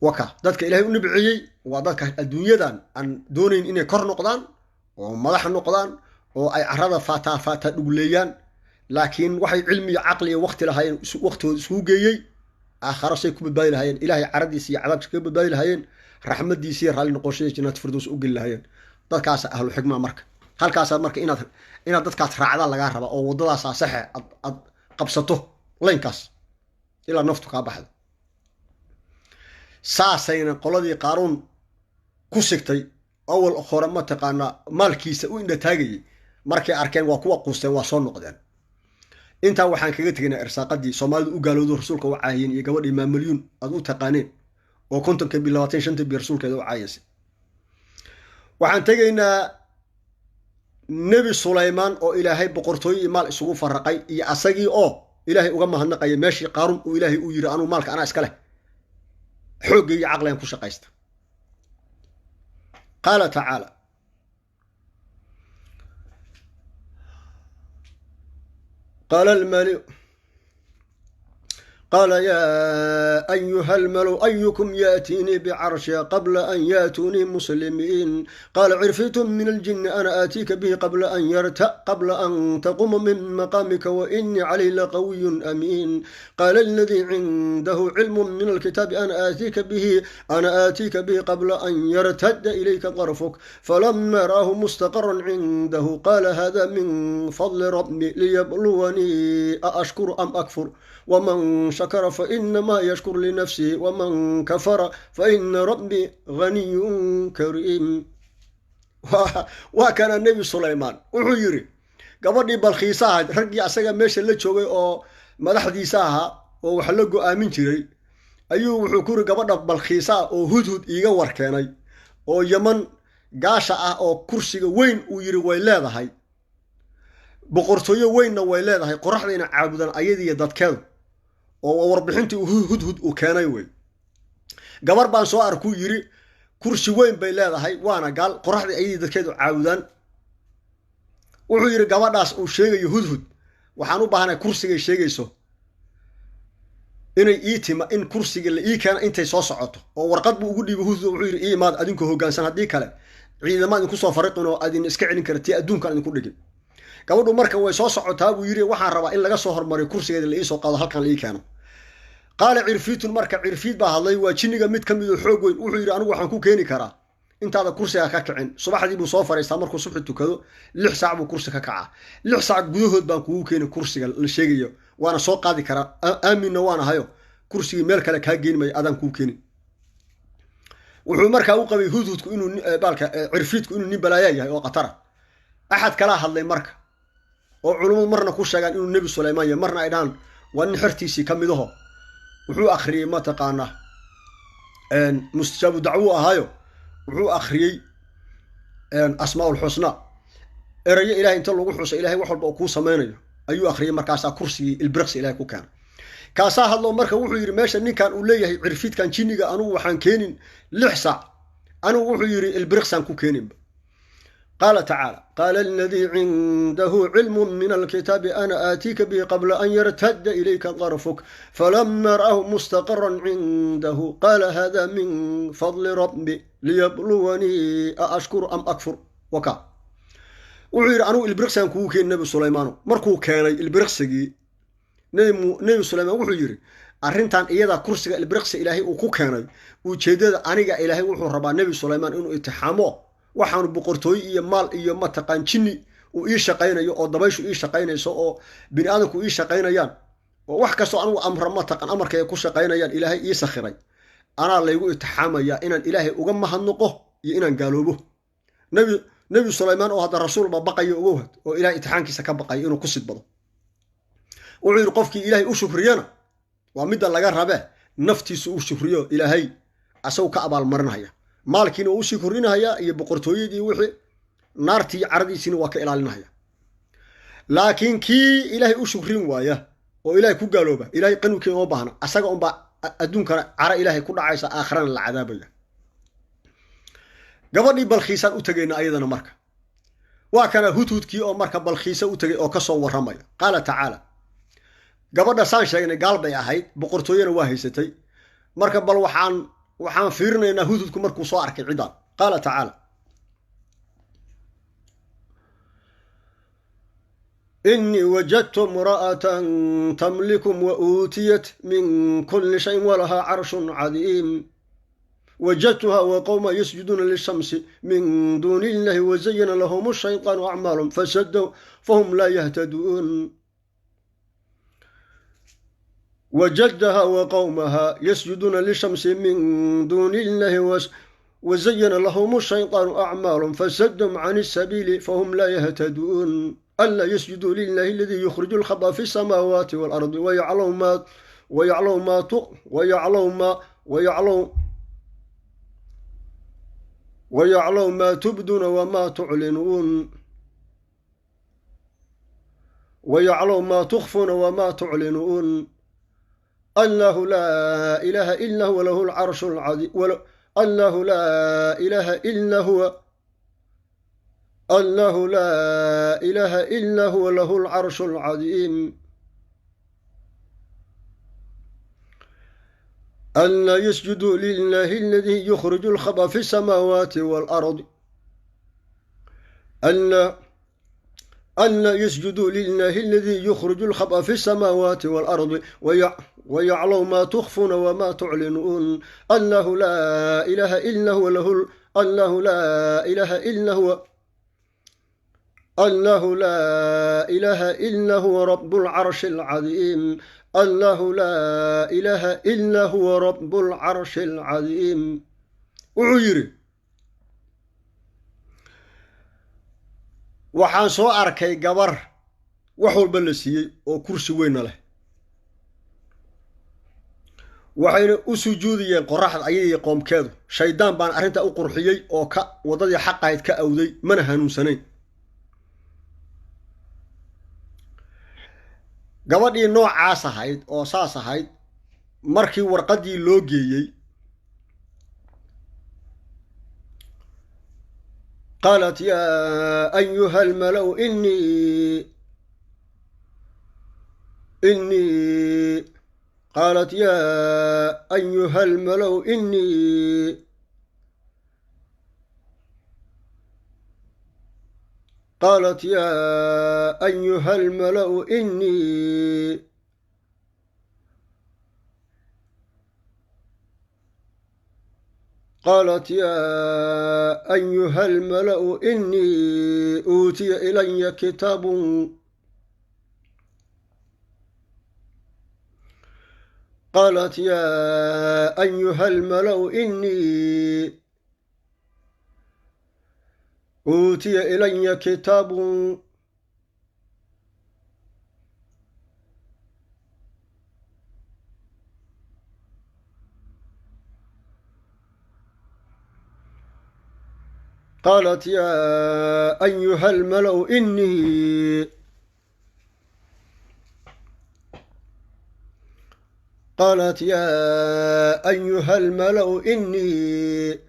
Waka dadka Ilahay u nibciyey waa dadka adduunyadan aan doonayn inay kor noqdaan oo madax noqdaan oo ay carada faataa faataa dhugleeyaan, laakiin waxay cilmi iyo caqli iyo waqti lahaayeen waqtigooda isugu geeyey aakharo say ku badbaadi lahaayeen, Ilahay caradiisa iyo cadaabkiisa kaga badbaadi lahaayeen, raxmadiisa iyo raalli noqoshada jannaat firdows u geli lahaayeen. Dadkaas ahlu xikma. Marka halkaasaad marka inaad dadkaas raacdaan lagaa rabaa oo waddadaasaa saxe aad qabsato laynkaas ilaa naftu kaa baxdo. Saasayna qoladii Qaaruun ku sigtay awal hore, mataqaanaa, maalkiisa u indha taagayay, markay arkeen waa kuwa quusteen, waa soo noqdeen. Intaa waxaan kaga tegaynaa irsaaqadii Soomaalidu u gaalowdo, rasuulka u caayeen, iyo gabadhii Maamalyuun aad u taqaaneen oo 50-ka bi 25-ta bi rasuulkeeda u caayasay. Waxaan tegaynaa Nebi Sulaymaan oo Ilaahay boqortooyo iyo maal isugu faraqay, iyo asagii oo Ilaahay uga mahadnaqaya meeshii Qaaruun uu Ilaahay u yiri anuu maalka anaa iska leh, xoogga iyo caqligan ku shaqaysta. Qaala tacaala: qaala almali qaala yaa ayuha almalu ayukum yaatiinii bicarshiha qabla an yaatuunii muslimiin. Qaala cirfitu min aljini ana aatiika bihi qabla an taquuma min maqaamika wa inii calayhi laqawiyun amiin. Qaala aladii cindahu cilmu min alkitaabi ana aatiika bihi qabla an yartadda ilayka طarfuk. Falama ra'ahu mustaqaran cindahu qaala hada min fadli rabbi liyabluwanii aashkuru am akfur, wman shakara fainamaa yashkur linafsihi, waman kafara faina rabbi ganiyun kariim. Waa kana Nebi Sulaymaan wuxuu yidhi gabadhii Balkhiisa ahayd, raggii asaga meesha la joogay oo madaxdiisa ahaa oo wax la go-aamin jiray, ayuu wuxuu ku yiri gabadha Balkhiisa ah oo Hudhud iiga warkeenay oo Yaman gaasha ah oo kursiga weyn uu yidhi way leedahay, boqortooyo weynna way leedahay, qoraxdayna caabudaan ayadiiyo dadkeedu, oo warbixintii Hudhud uu keenay wey. Gabar baan soo arkuu yidhi, kursi weyn bay leedahay, waana gaal, qoraxdii ayadii dadkeedu caabudaan. Wuxuu yidhi gabadhaas uu sheegayo Hudhud waxaan u baahanay kursigay sheegayso inay ii tima, in kursiga la ii keena intay soo socoto. Oo warqad buu ugu dhiibay Hudhud. Wuxuu yidhi ii imaad adinkoo hoggaansan, haddii kale ciidama idinku soo fariqin oo adin iska celin kara tii adduunkan idinku dhigin. Gabadhu marka way soo socotaa buu yidhi, waxaan rabaa in laga soo hormariyo, kursigeeda la iisoo qaado, halkan la ii keeno. Qaala cirfiitun, marka cirfiid baa hadlay, waa jinniga mid ka midoo xoog weyn. Wuxuu yidhi anigu waxaan ku keeni karaa intaada kursiga ka kicin. Subaxdii buu soo fariistaa, markuu subxi tukado 6 saac buu kursi ka kacaa. 6 saac gudahood baan kugu keeni kursiga la sheegayo, waana soo qaadi karaa, aaminna waan ahayo, kursigii meel kale kaa geeni mayo, adaan kuu keenin. Wuxuu markaa u qabay Hudhudku inuu baalka cirfiidku inuu nin balaayaa yahay oo khatara. Axad kalaa hadlay marka oo culummadu marna ku sheegaan inuu Nebi Sulaymaan yahay, marna ay dhahaan waa nin xertiisii ka midaho. Wuxuu akhriyey, mataqaanaa, mustajaabu dacwuu ahaayo, wuxuu akhriyey asmaaulxusnaa, erayo Ilahay inta lagu xusa Ilahay wax walba oo kuu samaynayo ayuu akhriyey. Markaasaa kursigii ilbiriqsi Ilahay ku keenay. Kaasaa hadlo marka, wuxuu yidhi meesha ninkan uu leeyahay cirfiidkan jinniga anugu waxaan keenin 6 saac, anigu wuxuu yidhi ilbiriqsaan ku keeninba. Qaala tacaala: qaala aladii cindahu cilmu min alkitaabi ana aatiika bihi qabla an yartadda ilayka طarfuk. Falama ra'ahu mustaqaran cindahu qaala hada min fadli rabbi liyabluwanii aashkuru am akfur. Waka wuxuu yidhi anugu ilbiriqsigaan kugu keeni Nebi Sulaymaano. Markuu keenay ilbiriqsigii, Nebi Sulaymaan wuxuu yidhi arrintan iyadaa kursiga ilbiriqsi Ilaahay uu ku keenay, ujeeddada aniga Ilaahay wuxuu rabaa Nebi Sulaymaan inuu itixaamo, waxaanu boqortooyo iyo maal iyo mataqaan jinni uu ii shaqaynayo oo dabayshu ii shaqaynayso oo bini aadamku ii shaqaynayaan oo wax kastoo anigu amra mataqan amarkay ku shaqaynayaan Ilaahay ii sakhiray, anaa laygu itixaamayaa inaan Ilaahay uga mahadnaqo iyo inaan gaaloobo. Nebi Sulaymaan oo hadda rasuulba baqayo ogowhad oo Ilahay itixaankiisa ka baqayo inuu ku sidbado, wuxuu yidhi qofkii Ilaahay u shukriyana waa midda laga rabe, naftiisu u shukriyo, Ilaahay asagu ka abaalmarinhaya, maalkiina waa usii kordhinahayaa iyo boqortooyadii wixii, naartii caradiisiina waa ka ilaalinahaya. Laakiin kii Ilaahay u shukrin waaya oo Ilaahay ku gaalooba, Ilahay qanwikii uma baahna, asaga unbaa adduunkana cara Ilaahay ku dhacaysa, aakharana la cadaabaya. Gabadhii Balkhiisaan u tegayna ayadana marka waa kana Hudhudkii oo marka Balkhiisa u tegay oo kasoo warramaya. Qaala tacaala: gabadha saan sheegnay gaal bay ahayd, boqortooyena waa haysatay. Marka bal waxaan fiirinaynaa Hudhudku markuu soo arkay ciddaan. Qaala tacaala: inii wajadtu imra'atan tamlikum wa uutiyat min kulli shayin walahaa carshun cadiim. Wajadtuha wa qowma yasjuduuna lishamsi min duuni illahi wazayana lahum shaytaanu acmaalum fasadw fahum laa yahtaduun. Wajadtaha wa qowmaha yasjuduuna lishamsi min duuni illahi wazayana lahum shaytaanu acmaalum fasadahum can isabiili fahum laa yahtaduun. Anlaa yasjuduu lilahi aladii yukhriju lkhaba fi samaawaati waalardi wayaclamu ma wayaclamu ma wayaclamu ma wayaclamu wayaclamu maa tubduuna wamaa tuclinuun wayaclamu maa tukhfuuna wamaa tuclinuun. Allahu laa ilaaha ila huwa lahu lcarshu lcadiim. Allahu laa ilaaha ila huwa allahu laa ilaaha ila huwa lahu lcarshu lcadiim. Anlaa yasjuduu lilahi aladii yukhriju lkhaba fi samaawaati waalardi. Anlaa yasjuduu lilahi aladii yukhriju lkhaba fi samaawaati waalardi wayaclamu maa tukhfuuna wamaa tuclinuun. Allahu laa ilaaha ila huwa lahu allahu laa ilaaha ila huwa allahu laa ilaaha ila huwa rabu lcarshi alcadiim. Allahu laa ilaaha ila huwa rabu lcarshi alcadiim. Wuxuu yidhi, waxaan soo arkay gabar wax walba la siiyey oo kursi weynna leh, waxayna u sujuudiyeen qoraxda ayadii qoomkeedu. Shaydaan baan arrintaa u qurxiyey oo ka waddadii xaqahayd ka awday, mana hanuunsanayn. Gabadhii noocaas ahayd oo saas ahayd, markii warqaddii loo geeyey, qaalat yaa ayuha almala'u inii qaalat yaa ayuha almala'u inii qaalat yaa ayuha almala'u inii qaalat yaa ayuha almala'u inii uutiya ilaya kitaabun. Qaalat yaa ayuha almala'u inii uutiya ilaya kitaabun. Qaalat yaa ayuha almala'u inii qaalat yaa ayuha almala'u inii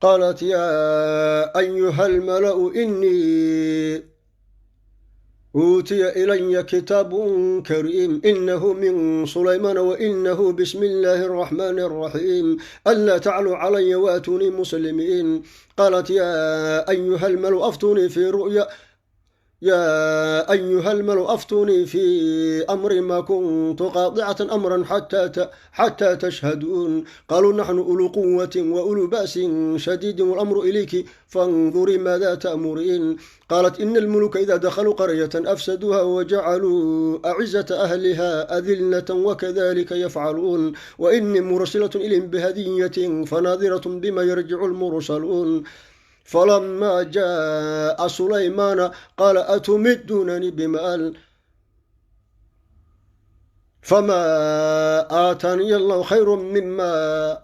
qaalat yaa ayuha almala'u inii uutiya ilaya kitaabun kariim inahu min sulaymaana wainahu bismi illaahi araxmaani araxiim anlaa tacluu calaya waatunii muslimiin. Qaalat yaa ayuha almalu aftunii fii ru'ya yaa ayuha almalu aftunii fii amri ma kuntu qaadicatan amran xataa tashhaduun. Qaaluu naxnu uluu quwatin wa uluu ba'sin shadiidin walamru ilayki fandurii maada ta'muriin. Qaalat ina almuluka ida dakhaluu qaryatan afsaduuha wajacaluu acizata ahliha adillatan wakadalika yafcaluun. Wainii mursilatun ilayhim bihadiyatin fanaadiratun bima yarjicu lmursaluun. Falama jaءa sulaymaana qaala atumidunani bimaal fama aataaniya allahu khayru mima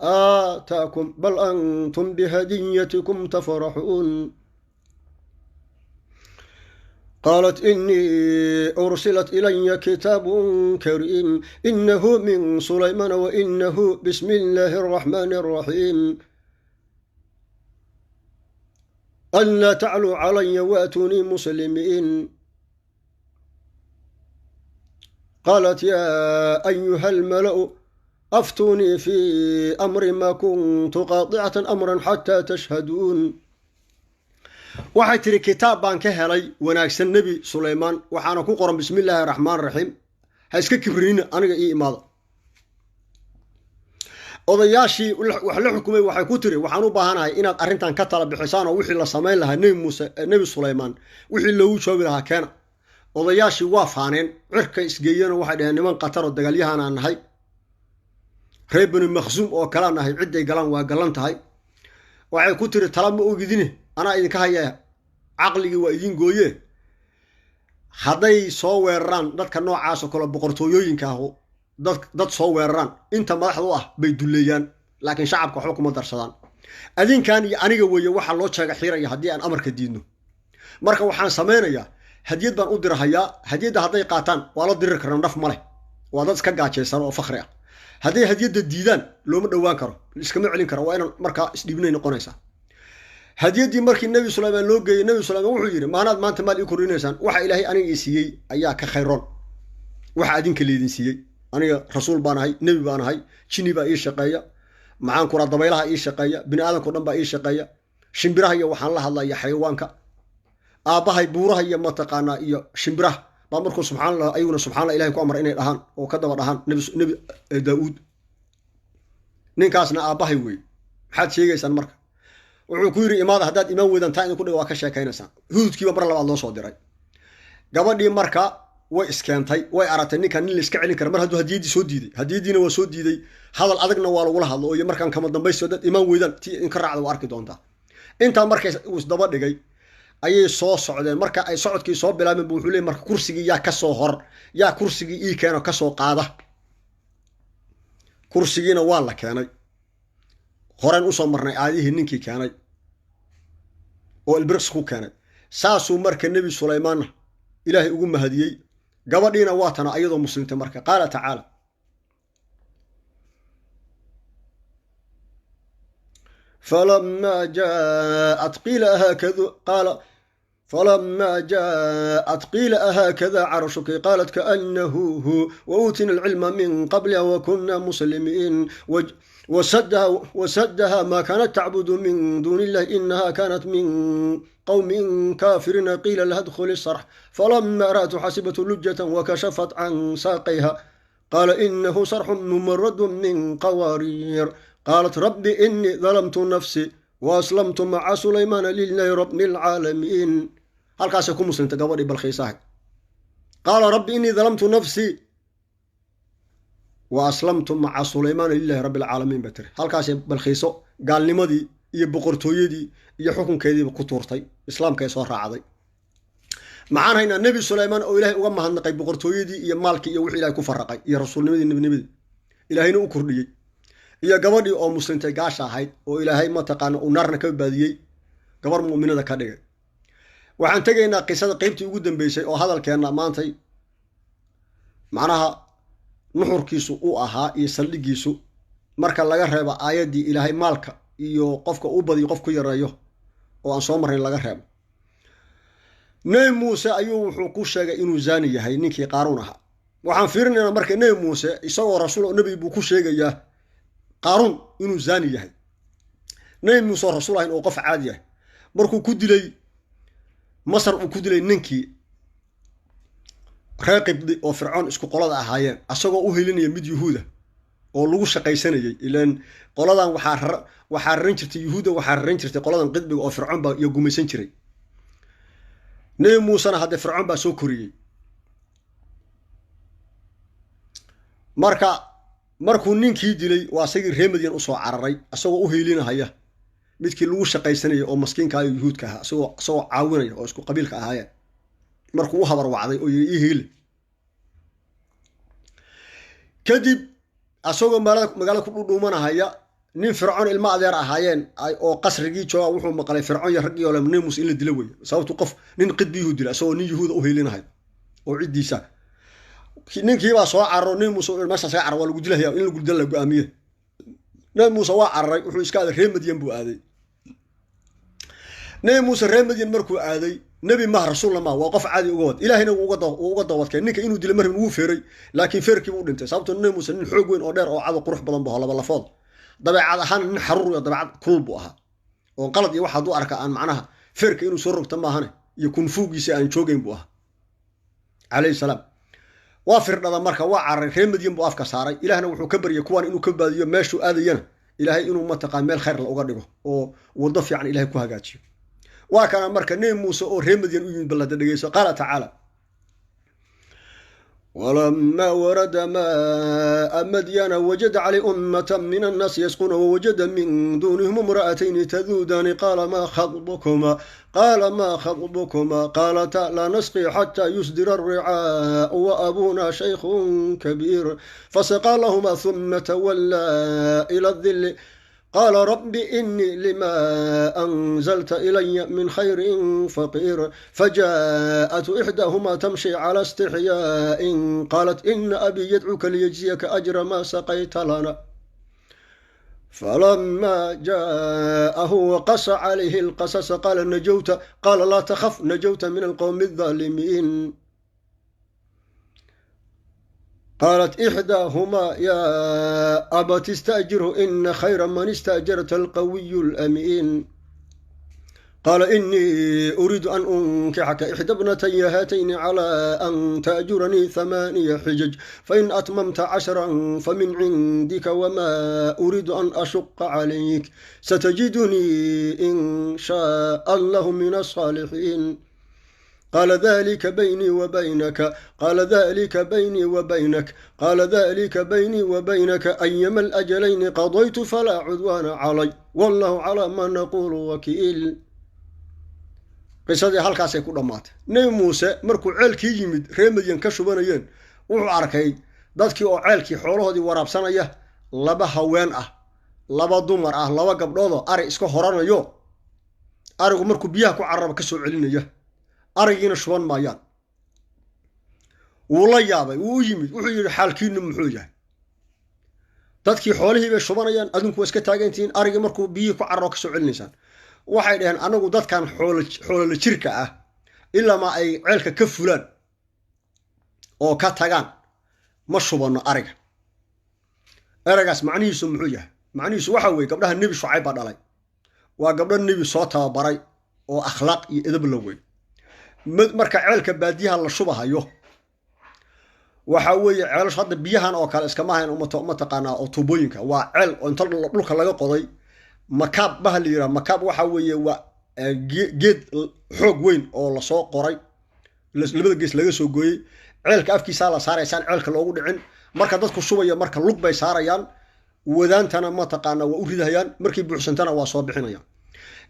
aataakum bal antum bihadiyatikum tafraxuun. Qaalat inii ursilat ilaya kitaabun kariim inahu min sulaymaana wainahu bismi illaahi araxmaani araxiim anlaa tacluu calaya waatunii muslimiin. Qaalat yaa ayuha almala'u aftunii fii amri ma kuntu qaadicatan amran xataa tashhaduun. Waxay tiri kitaab baan ka helay wanaagsan Nebi Suleymaan, waxaana ku qoran bismi illaahi raxmaan raxiim, ha iska kibrinina, aniga ii imaada. Odayaashii wax la xukumay waxay ku tiri waxaan u baahanahay inaad arrintan ka tala bixisaan oo wixii la samayn lahaa Nebi Muuse, Nebi Suleymaan wixii loogu joogi lahaa keena. Odayaashii waa faaneen, cirka isgeeyeenoo waxay dhaheen niman qatar oo dagaalyahanaan nahay, reer Bani Makhsuum oo kalaa nahay, cidday galaan waa gallan tahay. Waxay ku tiri tala ma ogidine, anaa idinka haya, caqligii waa idin gooye. Hadday soo weeraraan dadka noocaas oo kale boqortooyooyinka ah, dad soo weeraraan, inta madaxda u ah bay dulleeyaan, laakiin shacabka waxba kuma darsadaan. Adinkan iyo aniga weeye waxaa loo jeega xiiraya haddii aan amarka diidno. Marka waxaan samaynayaa hadiyad baan u dirahayaa, hadiyadda hadday qaataan waa la diriri karnaa, naf ma leh, waa dad iska gaajaysan oo fakhri ah. Hadday hadiyadda diidaan looma dhowaan karo, iskama celin karo, waa inaan markaa isdhiibnay noqonaysaa. Hadiyaddii markii Nebi Suleymaan loo geeyey, Nebi Suleymaan wuxuu yidhi maanaad maanta maal ii kordhinaysaan, waxa Ilaahay aniga ii siiyey ayaa ka khayroon waxa adinka laydin siiyey. Aniga rasuul baan ahay, nebi baan ahay, jinni baa ii shaqeeya, maxaan kuraa dabaylaha ii shaqeeya, bini aadamkao dhan baa ii shaqeeya, shimbiraha iyo waxaan la hadlaya xayawaanka, aabbahay buuraha iyo mataqaanaa iyo shimbiraha baa markuu subxaan Allah ayaguna subxaan Allah Ilahay ku amray inay dhahaan oo ka daba dhahaan Nebi Daa'uud. Ninkaasna aabbahay weeye, maxaad sheegaysaan? Marka wuxuu ku yidhi imaada, haddaad imaan weydaan taa idinku dhiga waa ka sheekaynaysaan. Hududkiiba mar labaad loo soo diray gabadhii. Marka way iskeentay, way aragtay ninkan nin la iska celin kara mar hadduu hadiyaddii soo diiday, hadiyaddiina waa soo diiday, hadal adagna waa lagula hadlo oo iyo markaan kama dambaysto dad imaan weydaan tii idinka raacda waa arki doontaa. Intaa markay uu isdaba dhigay ayay soo socdeen. Marka ay socodkii soo bilaabeen bu wuxuu leey marka kursigii yaa ka soo hor, yaa kursigii ii keeno kasoo qaada. Kursigiina waa la keenay, horeen usoo marnay aadihii ninkii keenay oo ilbiriqs ku keenay. Saasuu marka Nebi Sulaymaanna Ilaahay ugu mahadiyey. Gabadhiina waa tana ayadoo muslimtay. Marka qaala tacaala falamaa jaaat qiila ahaakadu qaala falamaa jaaءat qiila ahaakada carshuki qaalat kaأnahu hu wauutina alcilma min qabliha wakuna muslimiin wasaddaha ma kaanat tacbudu min duuni illahi inaha kaanat min qowmin kaafiriina qiila laha dkhuli sarx falama ra'atu xasibatu lujata wakashafat can saaqayha qaala inahu sarxun mumaradu min qawaariir qaalat rabbi inii dalamtu nafsi waaslamtu maca sulaymaana lilahi rabbi alcaalamiin. Halkaasay ku muslimtay gabadhii balkhiisahay. Qaala rabbi inii dalamtu nafsii wa aslamtu maca sulaymaana lilahi rabbi alcaalamiin bay tiri. Halkaasay balkhiiso gaalnimadii iyo boqortooyadii iyo xukunkeediiba ku tuurtay, islaamkay soo raacday. Maxaan haynaa? Nebi Sulaymaan oo Ilaahay uga mahadnaqay boqortooyadii iyo maalkii iyo wixii Ilahay ku faraqay iyo rasuulnimadii nebinimadii Ilaahayna u kordhiyey, iyo gabadhii oo muslimtay gaasha ahayd oo Ilaahay mataqaana uu naarna ka badbaadiyey, gabar mu'minada ka dhigay. Waxaan tegaynaa qisada qeybtii ugu dambeysay oo hadalkeenna maantay macnaha nuxurkiisu uu ahaa iyo saldhiggiisu, marka laga reebo aayaddii Ilaahay maalka iyo qofka uu badiyo qof ku yareeyo oo aan soo marnayn laga reebo. Nebi Muuse ayuu wuxuu ku sheegay inuu zaani yahay ninkii Qaaruun ahaa. Waxaan fiirinaynaa marka Nebi Muuse isagoo rasuul oo nebi buu ku sheegayaa Qaaruun inuu zaani yahay. Nebi Muuse oo rasuul ahayn oo qof caadi ah, markuu ku dilay Masar, uu ku dilay ninkii reer Qibdi oo Fircoon isku qolada ahaayeen, asagoo u helinaya mid yuhuuda oo lagu shaqaysanayay, ilaan qoladan waxaa raran jirtay yuhuudda, waxaa raran jirtay qoladan qidbiga oo Fircoon baa iyo gumaysan jiray. Nebi Muusena haddee Fircoon baa soo koriyey. Marka markuu ninkii dilay waa isagii reer Madyan usoo cararay isagoo u helinahaya midkii lagu shaqaysanayay oo maskiinka iyo yuhuudka ahaa, isagoo caawinaya oo isku qabiilka ahaayeen, markuu u habarwacday oo yidhi ii heeli. Kadib asagoo magaalada ku dhudhuumanahaya, nin Fircoon ilmo adeer ahaayeen oo qasrigii jooga wuxuu maqlay Fircoon iyo raggii ole nebi Muuse in la dilo weeye, sababtu qof nin qidbiyuhu dila isagoo nin yuhuuda u heelinahay oo ciddiisa. Ninkiibaa soo cararo, nebi Muuse meeshaas ka carar, waa lagu dilahaya, in lagu dila la go-aamiye. Nebi Muuse waa cararay, wuxuu iska aaday reer Madyan buu aaday. Nebi Muuse reer Madyan markuu aaday, nebi maha, rasuulna maha, waa qof caadi uga wad. Ilaahayna wuu uga dawadkay ninka inuu dilay marrin, wuu feeray, laakiin feerkiibu u dhintay. Sababtoo nebi Muuse nin xoog weyn oo dheer oo cado qurux badan bu laba lafood, dabeecad ahaan nin xaruur iyo dabeecad kulul buu ahaa oo qalad iyo wax hadduu arka aan macnaha Feerka inuu soo rogta maahane iyo kunfuugiisa aan joogayn buu ahaa calayhi salaam. Waa firdhada marka, waa cararay, reer Madyan buu afka saaray. Ilaahna wuxuu ka baryay kuwaan inuu ka baadiyo, meeshuu aadayana Ilaahay inuu mataqaan meel khayr la uga dhigo oo waddo fiican Ilahay ku hagaajiyo. Waa kana marka Nebi Muuse oo reer Madyan u yimid, bal hadda dhegeyso. Qaala tacaala: ولما ورد ماء مدين وجد عليه أمة من الناس يسقون ووجد من دونهم امرأتين تذودان، قال ما خطبكما؟ قال ما خطبكما؟ قالتا لا نسقي حتى يصدر الرعاء وأبونا شيخ كبير. فسقى لهما ثم تولى إلى الظل، قال رب إني لما أنزلت إلي من خير فقير. فجاءته إحداهما تمشي على استحياء، قالت إن أبي يدعوك ليجزيك أجر ما سقيت لنا. فلما جاءه وقص عليه القصص قال نجوت، قال لا تخف، نجوت من القوم الظالمين. قالت إحداهما يا أبت استأجره، إن خير من استأجرت القوي الأمين. قال إني أريد أن أنكحك إحدى ابنتي هاتين على أن تأجرني 8 حجج، فإن أتممت 10 فمن عندك، وما أريد أن أشق عليك، ستجدني إن شاء الله من الصالحين. قال ذلك بيني وبينك، قال ذلك بيني وبينك، قال ذلك بيني وبينك، أيما الأجلين قضيت فلا عدوان علي، والله على ما نقول وكيل. Qisadii halkaasay ku dhammaatay. Nebi Muuse markuu ceelkii yimid reer Madyan ka shubanayeen, wuxuu arkay dadkii oo ceelkii xoolahoodii waraabsanaya, laba haween ah, laba dumar ah, laba gabdhoodoo ari iska horanayo, arigu markuu biyaha ku cararaba ka soo celinaya, arigiina shuban maayaan. Wuu la yaabay, wuu u yimid, wuxuu yidhi: "Xaalkiinu muxuu yahay? Dadkii xoolihii bay shubanayaan, adinku waa iska taagantihiin, arigii markuu biyihii ku cararo ka soo celinaysaan." Waxay dhaheen: "Anagu dadkan xoolala jirka ah ilaamaa ay ceelka ka fulaan oo ka tagaan ma shubanno ariga." Eragaas macnihiisu muxuu yahay? Macnihiisu waxa weeye gabdhaha Nebi Shucayb baa dhalay, waa gabdho nebi soo tababaray oo akhlaaq iyo edab la wey. Marka ceelka baadiyaha la shubahayo, waxa weeye ceelashu hadda biyahan oo kale iskama hayn mataqaanaa oo tuubooyinka. Waa ceel oo inta dhulka laga qoday, makaab baha la yidhaha. Makaab waxa weeye waa geed xoog weyn oo lasoo qoray, labada gees laga soo gooyey. Ceelka afkiisaa la saaraya saan ceelka loogu dhicin. Marka dadku shubaya marka lug bay saarayaan, wadaantana mataqaana waa u ridahayaan, markay buuxsantana waa soo bixinayaan.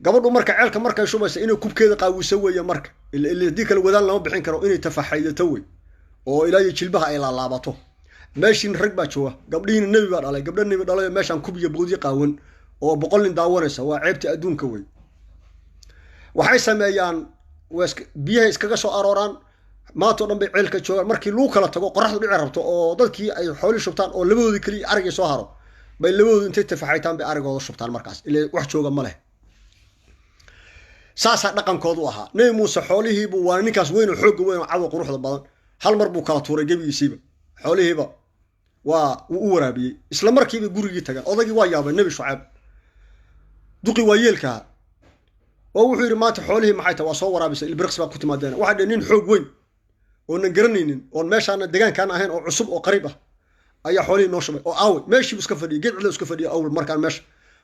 Gabadhu marka ceelka markay shubaysa inay kubkeeda qaawiso weeye. Marka haddii kale wadaan lama bixin karo, inay tafaxaydato wey oo ilaa iyo jilbaha ay laalaabato. Meeshiina rag baa jooga, gabdhihiina nebi baa dhalay, gabdho nebi dhalay meeshaan kub iyo boodyo qaawan oo 100 nin daawanaysa, waa ceebta adduunka wey. Waxay sameeyaan, biyahay iskaga soo arooraan, maantao dhan bay ceelka joogaan. Markii lagu kala tago, qoraxdu dhici rabto oo dadkii ay xoolii shubtaan oo labadoodii keliya arigii soo haro, bay labadoodu intay tafaxaytaan bay arigooda shubtaan markaas, ila wax jooga ma leh. Saasaa dhaqankoodu ahaa. Nebi Muuse xoolihiibuu, waa ninkaas weyn oo xoogga weyn oo cadow quruxda badan, hal mar buu kala tuuray gebigiisiiba, xoolihiiba waa wuu u waraabiyey. Isla markiiba gurigii tagaan. Odaygii waa yaabay, Nebi Shucayb, duqi waa yeelkaha, oo wuxuu yidhi: "Maanta xoolihii maxay tahay? Waa soo waraabisay, ilbiriqs baa ku timaadeen." Waxaa dheh nin xoog weyn oonan garanaynin oon meeshaana degaankaan ahayn oo cusub oo qariib ah ayaa xoolihii noo shubay. Oo aaway? Meeshiibu iska fadhiyay, geed cidla iska fadhiyay. Awal markaan meesha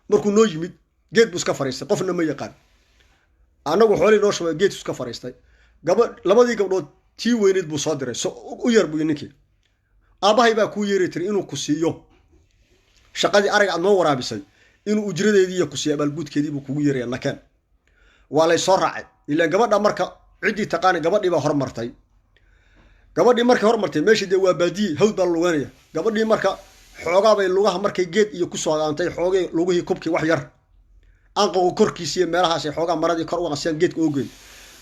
markuu noo yimid geed buu iska fariistay, qofna ma yaqaan, annagu xoolihii noo shubay, geedku iska fariistay. Gaba labadii gabdhood tii weyneyd buu soo diray, so u yar buu ninkii. "Aabbahay baa kuu yeeri tiri inuu ku siiyo shaqadii ariga aad noo waraabisay, inuu ujradeedii iyo ku siiyo abaalguudkeedii buu kugu yeeraya, nakeen." Waa lay soo raacay ilaan gabadha marka ciddii taqaana. Gabadhii baa hormartay. Gabadhii markay hormartay, meeshii dee waa baadiye, hawd baa la luganaya. Gabadhii marka xoogaa bay lugaha markay geed iyo kusoo hagaantay, xoogay lugihii kubkii wax yar anqogu korkiisiiyo meelahaasay xoogaa maradii kor uga qasiyaan geedka oogeyn.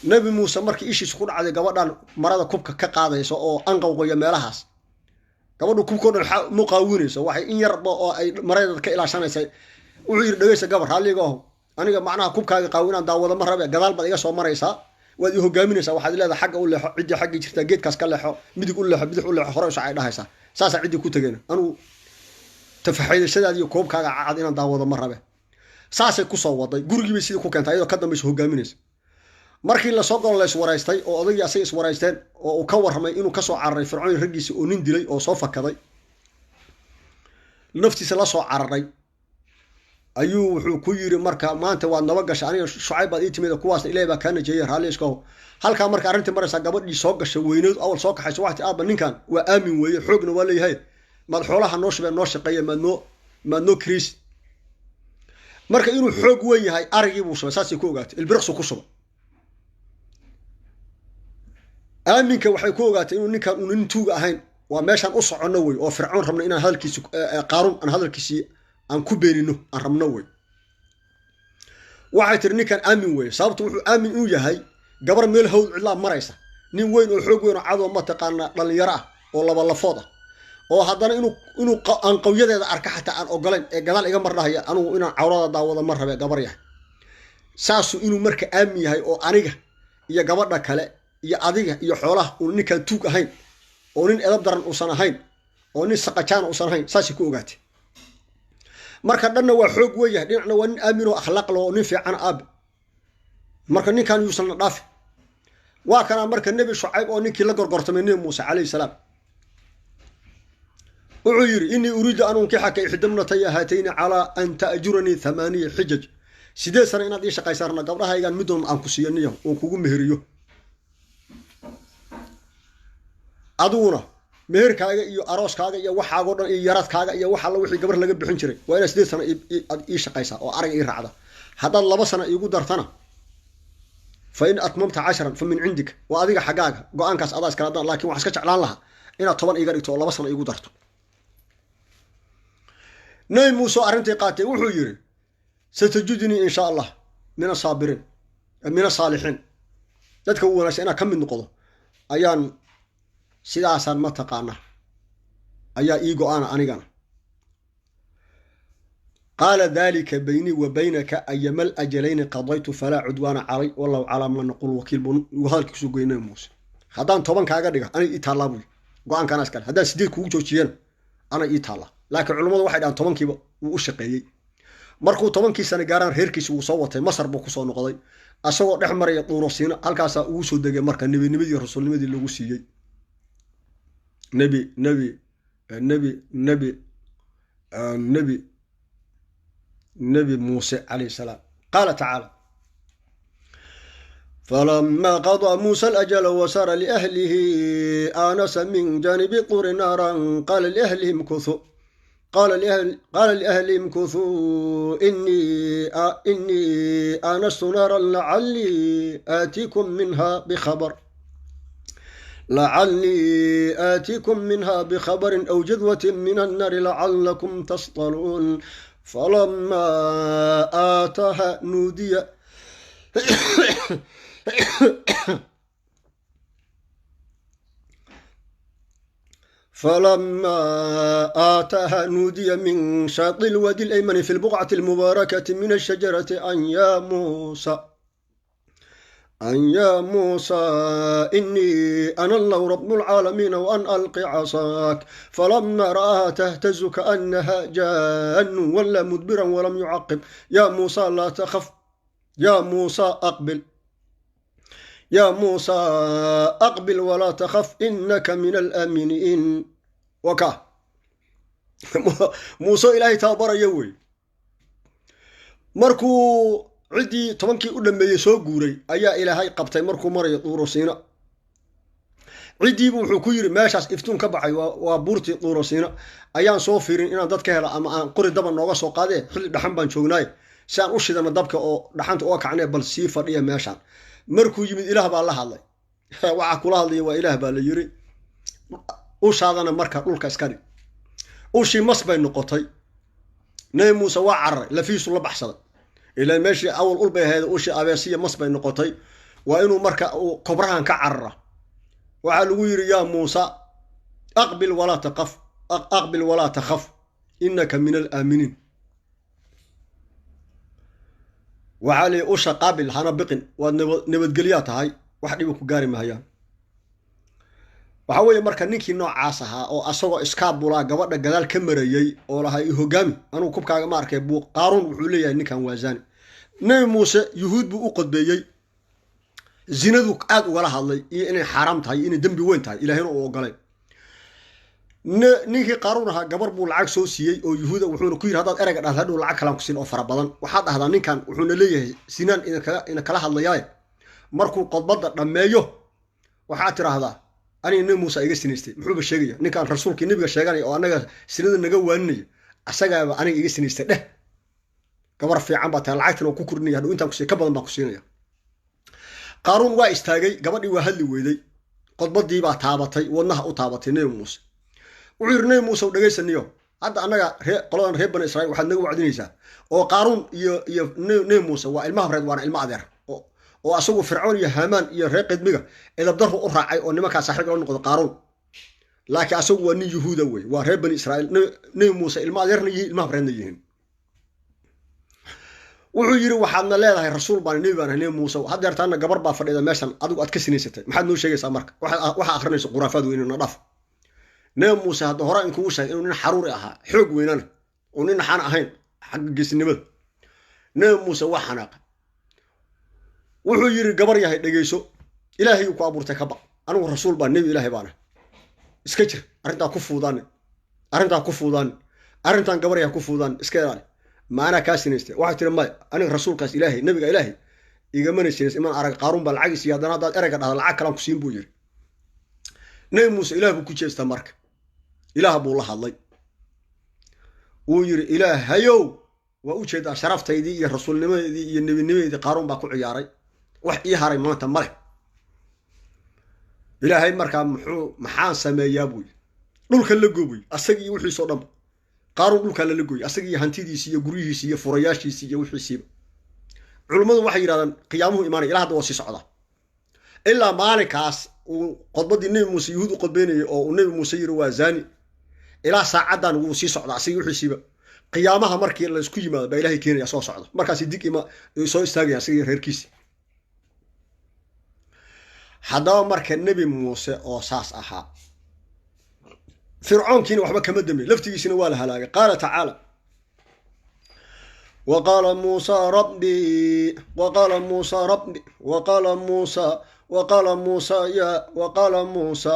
Nebi Muuse markii ishiisu ku dhacday gabadhan marada kubka ka qaadayso oo anqowqayo meelahaas, gabadhu kubkao dhan mu qaawinayso, waxay in yarba oo ay maradeeda ka ilaashanaysa. Wuxuu yidhi: "Dhegeysa gabar, raalliga aho, aniga macnaha kubkaaga qaawi inaan daawado ma rabe. Gadaal baad iga soo maraysaa, waad i hogaaminaysaa, waxaad leedahay xagga u leexo, ciddii xaggii jirtaa, geedkaas ka leexo, midig u leexo, bidix u leexo, hore usocay dhahaysaa. Saasaa ciddii ku tegayna, anugu tafaxaydashadaadi iyo koobkaaga cad inaan daawado ma rabe." Saasay kusoo waday, gurigii bay sidii ku keentay iyadoo ka dambaysa hogaaminaysa. Markii lasoo galo la iswaraystay oo odaygii asaga iswaraysteen oo uu ka warramay inuu kasoo cararay Fircoon raggiisa oo nin dilay oo soo fakaday, naftiisa la soo cararay, ayuu wuxuu ku yiri marka maanta waad naba gashay, aniga Shucayb baad ii timid, kuwaasna Ilahay baa kaa najeeyay, raalli iskaho. Halkaa marka arrintii maraysaa, gabadhii soo gashay weyneed awal soo kaxayso waxay tii, aabba ninkan waa aamin weeye, xoogna waa leeyahay, maad xoolaha noo shubeen, noo shaqeeya, maad noo kiriis. Marka inuu xoog weyn yahay arigii buu shubay, saasay ku ogaatay, ilbiriqsu ku shubay. Aaminka waxay ku ogaatay inuu ninkan uu nin tuuga ahayn. Waa meeshaan u soconno wey, oo Fircoon rabno inaan hadalkiisi, Qaaruun aan hadalkiisii aan ku beenino aan rabno wey. Waxay tiri ninkan aamin weeye. Sababtu wuxuu aamin u yahay, gabar meel hawd cidlaa maraysa, nin weyn oo xoog weyn oo cadow mataqaana dhalinyaro ah oo labalafood ah oo haddana inuu aan qawyadeeda arka xataa aan ogolayn ee gadaal iga mardhahaya, anugu inaan cawrada daawada ma rabe gabar yahay. Saasuu inuu marka aamin yahay oo aniga iyo gabadha kale iyo adiga iyo xoolaha uuna ninkaan tuug ahayn oo nin edab daran uusan ahayn oo nin saqajaana uusan ahayn, saasay ku ogaatay. Marka dhanna waa xoog weyn yahay, dhinacna waa nin aamin oo akhlaaq leh oo nin fiican aabe. Marka ninkan yuusan na dhaafi. Waa kanaa marka Nebi Shucayb oo ninkii la gorgortamay Nebi Muuse calayhi salaam wuxuu yidhi, innii uriidu an unkixaka ixdamnataya haatayni calaa an ta'juranii 8 xijaj, 8 sano inaad ii shaqaysaarna gabdhahaygaan midoon aan ku siiyo niyaho oon kugu meheriyo, adiguna meherkaaga iyo arooskaaga iyo waxaagoo dhan iyo yaradkaaga iyo wax alla wixii gabar laga bixin jiray waa inaad 8 sano aad ii shaqaysaa oo arag ii raacda. Haddaad 2 sano iigu dartana, fa in atmamta 10 fa min cindika, waa adiga xaggaaga, go-aankaas adaa iskala dan, laakiin waxaan iska jeclaan lahaa inaad 10 iiga dhigto oo 2 sano iigu darto. Nebi Muuse oo arrintii qaatay wuxuu yidhi, satajudnii in shaa Allah min asaabiriin min asaalixiin, dadka u wanaagsan inaan ka mid noqdo ayaan sidaasaan mataqaana ayaa ii go-aana anigana. Qaala dalika baynii wa baynaka ayamal ajalayni qadaytu falaa cudwaana calay wallahu calaa maa naqul wakiil, buu hadalkii kusoo goyay Nabi Muuse. Haddaan 10 kaaga dhiga anay ii taallaa buy, go-aankaana iskale, haddaan 8 kugu joojiyana anay ii taallaa. Laakiin culummadu waxay dhahaan 10kiiba wuu u shaqeeyey. Markuu 10kii sano gaaraan reerkiisi wuu soo watay, Masar buu kusoo noqday asagoo dhex maraya Duurosiina, halkaasaa ugu soo degay marka nebinimadii rasuulnimadii lagu siiyey nebi nebi nebi nebi nebi nebi Muuse calayhi salaam. Qaala tacaala, falama qadaa Muusa alajala wasara liahlihi aanasa min janibi turi naaran qaala liahlihim kuthuu qaala liahlihim kuthuu inii aanastu naaran lacallii aatiikum minha bikhabar lacallii aatiikum minha bikhabarin aw jadwatin min annaari lacallakum tasطaluun. Falamaa aataaha nuudiya فلما آتاها نودي من شاطئ الوادي الأيمن في البقعة المباركة من الشجرة أن يا موسى إني أنا الله رب العالمين وأن ألق عصاك. فلما رآها تهتز كأنها جان ولا مدبرا ولم يعقب. يا موسى لا تخف، يا موسى أقبل، يا موسى أقبل ولا تخف إنك من الآمنين. وكا muuse Ilaahay tababaraya wey. Markuu ciddii 10kii u dhameeyey soo guuray ayaa Ilaahay qabtay markuu marayo Duurosiina. Ciddiibu wuxuu ku yiri, meeshaas iftuun ka baxay waa buurtii Duurosiina ayaan soo fiirin inaan dad ka hela ama aan qori daba nooga soo qaadee, xilli dhaxan baan joognaaye, si aan u shidano dabka oo dhaxanta uga kacnee, bal sii fadhiya meeshaan. Markuu yimid Ilaah baa la hadlay. Waxaa kula hadlaya waa Ilaah baa la yiri, ushaadana marka dhulka iska dhig. Ushii mas bay noqotay. Nebi Muuse waa cararay, lafiisu la baxsaday, ilaa meeshii awal ul bay ahayd, ushii abeesiya mas bay noqotay. Waa inuu marka uu kobrahan ka carara. Waxaa lagu yidhi, yaa Muusa aqbil walaa taqaf, aqbil walaa takhaf inaka min alaaminiin. Waxaa lihi usha qaabil, hana biqin, waad nabadgelyaa tahay, wax dhiba ku gaari mahayaan. Waxaa weeye marka ninkii noocaas ahaa oo asagoo iskaabulaa gabadha gadaal ka marayey oo lahaa i hogaami anugu kubkaaga ma arkay buu Qaaruun wuxuu leeyahay ninkan waa zaani. Nebi Muuse yuhuud buu u qodbeeyey. Zinadu aad ugala hadlay iyo inay xaaraam tahay, inay dembi weyn tahay, ilaahayna uu ogolay. Ninkii Qaaruun ahaa gabar buu lacag soo siiyey oo Yuhuuda, wuxuuna ku yidhi haddaad ereyga dhahda hadhow lacag kalaan ku siin oo fara badan. Waxaad dhahdaa ninkan wuxuuna leeyahay sinaan idinkala hadlayaaye, markuu qodbadda dhammeeyo waxaad tidhaahdaa aniga Nebi Muuse iga sinaystay. Muxuuba sheegaya ninkaan rasuulkii nebiga sheeganaya oo annaga sinada naga waaninaya, asagaaba aniga iga sinaystay dheh. Gabar fiican baa tahay, lacagtana waa ku kordhinaya, hadhow intaan kusiiya ka badan baan ku siinaya. Qaaruun waa istaagay, gabadhii waa hadli weyday, qodbadii baa taabatay, wadnaha u taabatay Nebi Muuse. Wuxuu yidhi Nebi Muuse, dhegaysaniyo, hadda annaga qoladan reer Bani Israiil waxaad naga wacdinaysaa oo Qaaruun iyo Nebi Muuse waa ilma habreed, waana ilmo adeer, oo asagu Fircoon iyo Haamaan iyo reer qidmiga edabdarru u raacay oo nimankaa saaxiib la noqdo Qaaruun, laakiin asagu waa nin Yuhuuda wey, waa reer Bani Israiil. Nebi Muuse ilmo adeerna yihiin, ilma habreedna yihiin. Wuxuu yidhi waxaadna leedahay rasuul baan, nebi baan, Nebi Muuse, haddeertaana gabar baa fadhida meeshan adigu aad ka sinaysatay, maxaad noo sheegaysaa marka? Waxaa akhrinaysa khuraafaad weynina dhaf. Nebi Muuse hadda hore inkugu sheegay inuu nin xaruuri ahaa, xoog weynana, oo nin naxaan ahayn xagga geesinimada. Nebi Muuse waa xanaaqa, wuxuu yidhi gabar yahay dhegeyso, Ilaahay ku abuurtay ka baq, anigu rasuul baan, nebi Ilaahay baana, iska jir arrintaa ku fuudaani, arrintaa ku fuudaani, arrintan gabar yahay ku fuudaani, iska ilaali. Ma anaa kaa sinaystay? Waxay tiri maya, aniga rasuulkaas Ilaahay, nebiga Ilaahay igamana sinays, imaan arag, Qaaruun baa lacag isiiya, haddana haddaad ereyga dhahda lacag kalaan ku siin buu yidhi. Nebi Muuse Ilaah buu ku jeestaa marka, Ilaah buu la hadlay, wuu yidhi Ilaahayow, waa u jeedaa sharaftaydii iyo rasuulnimadeedii iyo nebinimadeedii Qaaruun baa ku ciyaaray, wax ii haray maanta male. Ilaahay markaa muxuu maxaan sameeyaa buu yidhi. Dhulka la goobuy asagii iyo wixiisoo dhanba. Qaaruun dhulkaa lala gooyey, asagii iyo hantidiisii iyo guryihiisii iyo furayaashiisii iyo wixiisiiba. Culummadu waxay yidhahdaan qiyaamuhu imaanaya, ilaa hadda waa sii socdaa, ilaa maalinkaas uu qodbadii Nebi Muuse Yuhuud u qodbeynayay oo uu Nebi Muuse yiri waa zaani, ilaa saacaddan wuu sii socdaa asagii wixiisiiba. Qiyaamaha markii laysku yimaado baa Ilaahay keenaya soo socda, markaasi dig ima soo istaagaya asagii reerkiisi. Haddaba marka Nebi Muuse oo saas ahaa, Fircoonkiina waxba kama dambeyn, laftigiisina waa la halaagay. Qaala tacaala waqaala Muusa rabbi, waqaala Muusa rabbi, waqaala Muusa, waqaala Muusa ya, waqaala Muusa,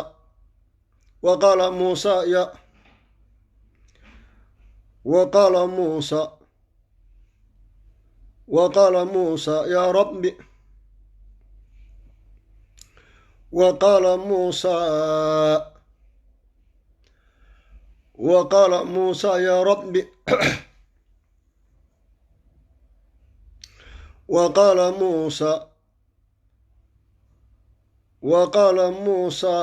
waqaala Muusa ya, waqaala Muusa, waqaala Muusa ya rabbi, waqaala Muusa, waqaala Muusa ya rabbi, waqaala Muusa, waqaala Muusa,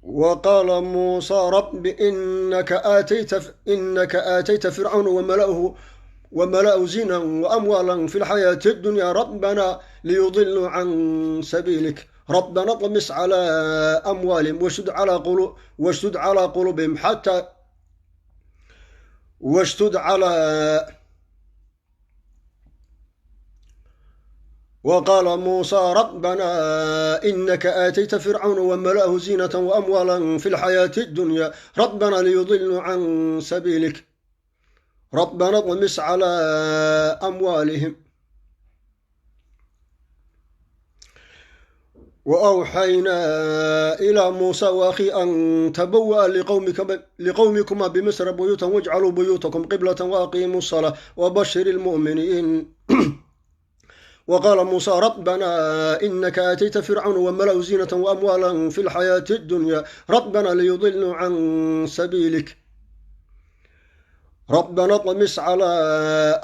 waqaala Muusa rabbi inaka aatayta Fircauna وملأه زينا وأموالا في الحياة الدنيا ربنا ليضلوا عن سبيلك ربنا اطمس على أموالهم واشدد على قلوبهم حتى واشدد على. وقال موسى ربنا إنك آتيت فرعون وملأه زينة وأموالا في الحياة الدنيا ربنا ليضلوا عن سبيلك ربنا اطمس على أموالهم. وأوحينا إلى موسى وأخي أن تبوأ لقومكما بمصر بيوتا واجعلوا بيوتكم قبلة وأقيموا الصلاة وبشر المؤمنين. وقال موسى ربنا إنك آتيت فرعون وملأه زينة وأموالا في الحياة الدنيا ربنا ليضلوا عن سبيلك ربنا اطمس على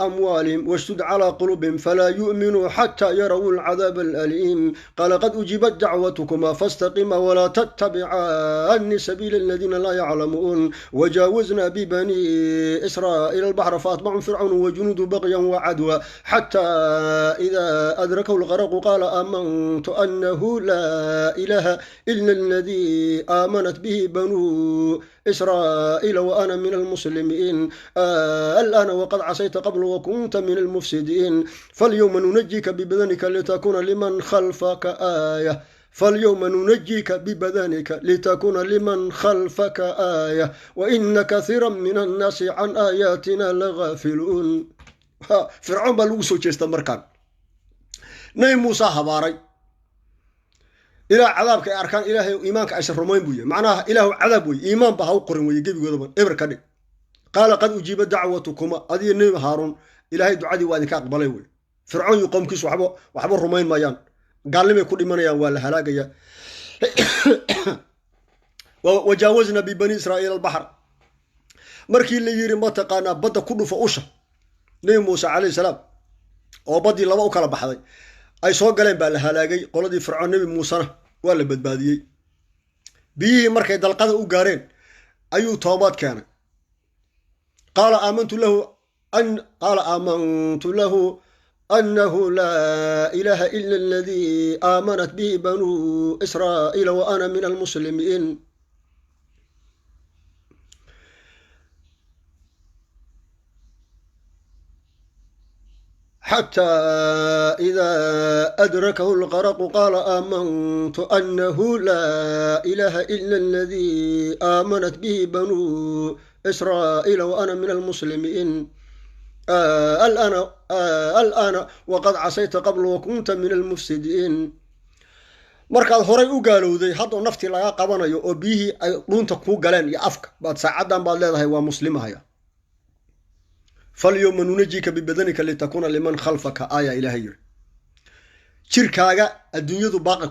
أموالهم واشدد على قلوبهم فلا يؤمنوا حتى يروا العذاب الأليم. قال قد أجيبت دعوتكما فاستقيما ولا تتبعان سبيل الذين لا يعلمون. وجاوزنا ببني إسرائيل البحر فأتبعهم فرعون وجنوده بغيا وعدوا حتى إذا أدركوا الغرق قال آمنت أنه لا إله إلا الذي آمنت به بنو إسرائيل وأنا من المسلمين. الآن وقد عصيت قبل وكنت من المفسدين. فاليوم ننجيك ببدنك لتكون لمن خلفك آية. فاليوم ننجيك ببدنك لتكون لمن خلفك آية وإن كثيرا من الناس عن آياتنا لغافلون. Fircoon baa lagu soo jeesta markaan. Nabi Muuse habaaray ilaa cadaabka ay arkaan Ilaahay iimaanka aysan rumayn buu yahay. Macnaha Ilaahu cadaab wey, iimaan ba ha u qorin weye, gebigoodaba eber ka dhig. Qaala qad ujiiba dacwatukuma, adiyo Nebi Haaruun Ilaahay ducadii waa idinka aqbalay wey. Fircoon iyo qoomkiisu waxba rumayn maayaan, gaalnimay ku dhimanayaan, waa la halaagayaa. Wajaawazna bibani Israa'iil albaxr, markii la yiri mataqaanaa badda ku dhufa usha Nebi Muuse calayhi salaam oo baddii laba u kala baxday ay soo galeen baa la halaagay qoladii Fircoon. Nebi Muusena waa la badbaadiyey. Biyihii markay dalqada u gaareen ayuu toobad keenay. Qaala aamantu lahu an qaala aamantu lahu annahu laa ilaaha ila aladii aamanat bihi banuu Israa'iila wa ana min almuslimiin. Xatى إida أdrakahu اlqarqu qaala aamantu anahu laa ilaha ila aladii aamanat bihi banuu Israa'iila wa ana min almuslimiin. Al'aana waqad casayta qabl wakunta min almufsidiin. Markaad horay u gaalowday haddoo naftii lagaa qabanayo oo biyihii ay dhuunta kuu galeen iyo afka baad saacaddan baad leedahay waa muslimahaya. Falyowma nunajika bibadanika litakuuna liman khalfaka aaya. Ilaahay yiri jirkaaga adduunyadu baaqi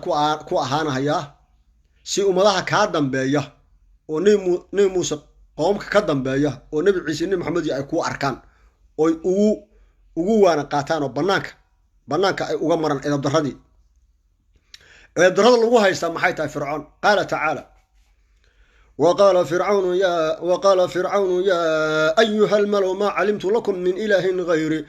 ku ahaanahayaa si ummadaha kaa dambeeya oo Nebi Muuse qoomka ka dambeeya oo Nebi Ciise, Nebi Maxamed iyo ay kuu arkaan oy ugu waana qaataan oo bannaanka ay uga maran edabdaradii. Edabdarrada lagu haystaa maxay tahay Fircoon? Qaala tacaala waqaala Fircawnu yaa ayuha almalow maa calimtu lakum min ilaahin gayri.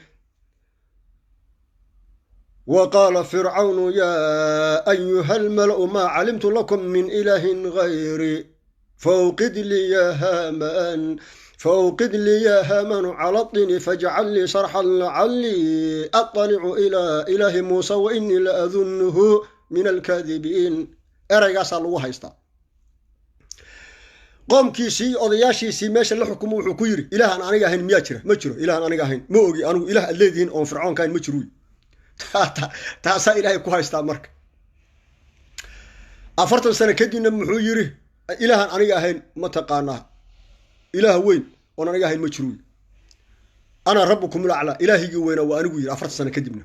Waqaala Fircawnu yaa ayuha almala'u maa calimtu lakum min ilaahin gayri fawqid lii ya haamaan fawqid lii ya haamaanu cala طini fajcal lii sarxan lacallii aطalicu ilaa ilaahi Muusa wa inii la adunuhu min alkaadibiin. Eraygaasaa lagu haystaa. Qoomkiisii odayaashiisii meesha la xukumo wuxuu ku yiri ilaahan aniga ahayn miyaa jira? Ma jiro ilaahan aniga ahayn, ma ogi anigu ilaah aad leedihiin oon Fircoonka ahayn ma jiro. Taasaa Ilaahay ku haystaa. Marka 40 sano kadibna muxuu yiri? Ilaahan aniga ahayn ma taqaanaa, ilaah weyn oon aniga ahayn ma jiro, ana rabbukum ulaclaa, ilaahigii weynaa waa anigu yiri 40 sano kadibna.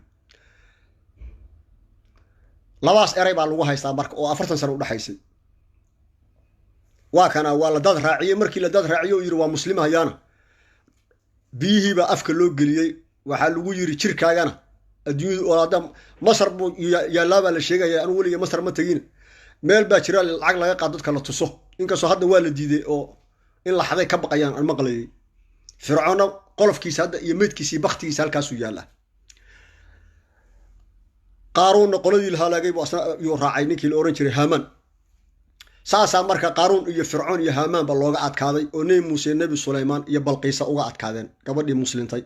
Labaas eray baa lagu haystaa marka oo 40 sano udhexaysay. Waa kana waa la dad raaciyey. Markii la dad raaciyey oo yiri waa muslimahayaana, biyihiibaa afka loo geliyey. Waxaa lagu yiri jirkaagana adduunyadu oo hadda Masar buu yaallaa baa la sheegaya. Anu weliga Masar ma tegin, meel baa jira lacag laga qaado dadka la tuso, inkastoo hadda waa la diiday oo in laxaday ka baqayaan aan maqlayay. Fircoonna qolofkiisa hadda iyo meydkiisa iyo baktigiisa halkaasuu yaallaa. Qaaruunna qoladii la halaagay buu asna yuu raacay, ninkii la ohan jiray Haamaan. Saasaa marka Qaaruun iyo Fircoon iyo Haamaan ba looga adkaaday oo Nebi Muuse, Nebi Sulaymaan iyo Balqiisa uga adkaadeen gabadhii muslintay.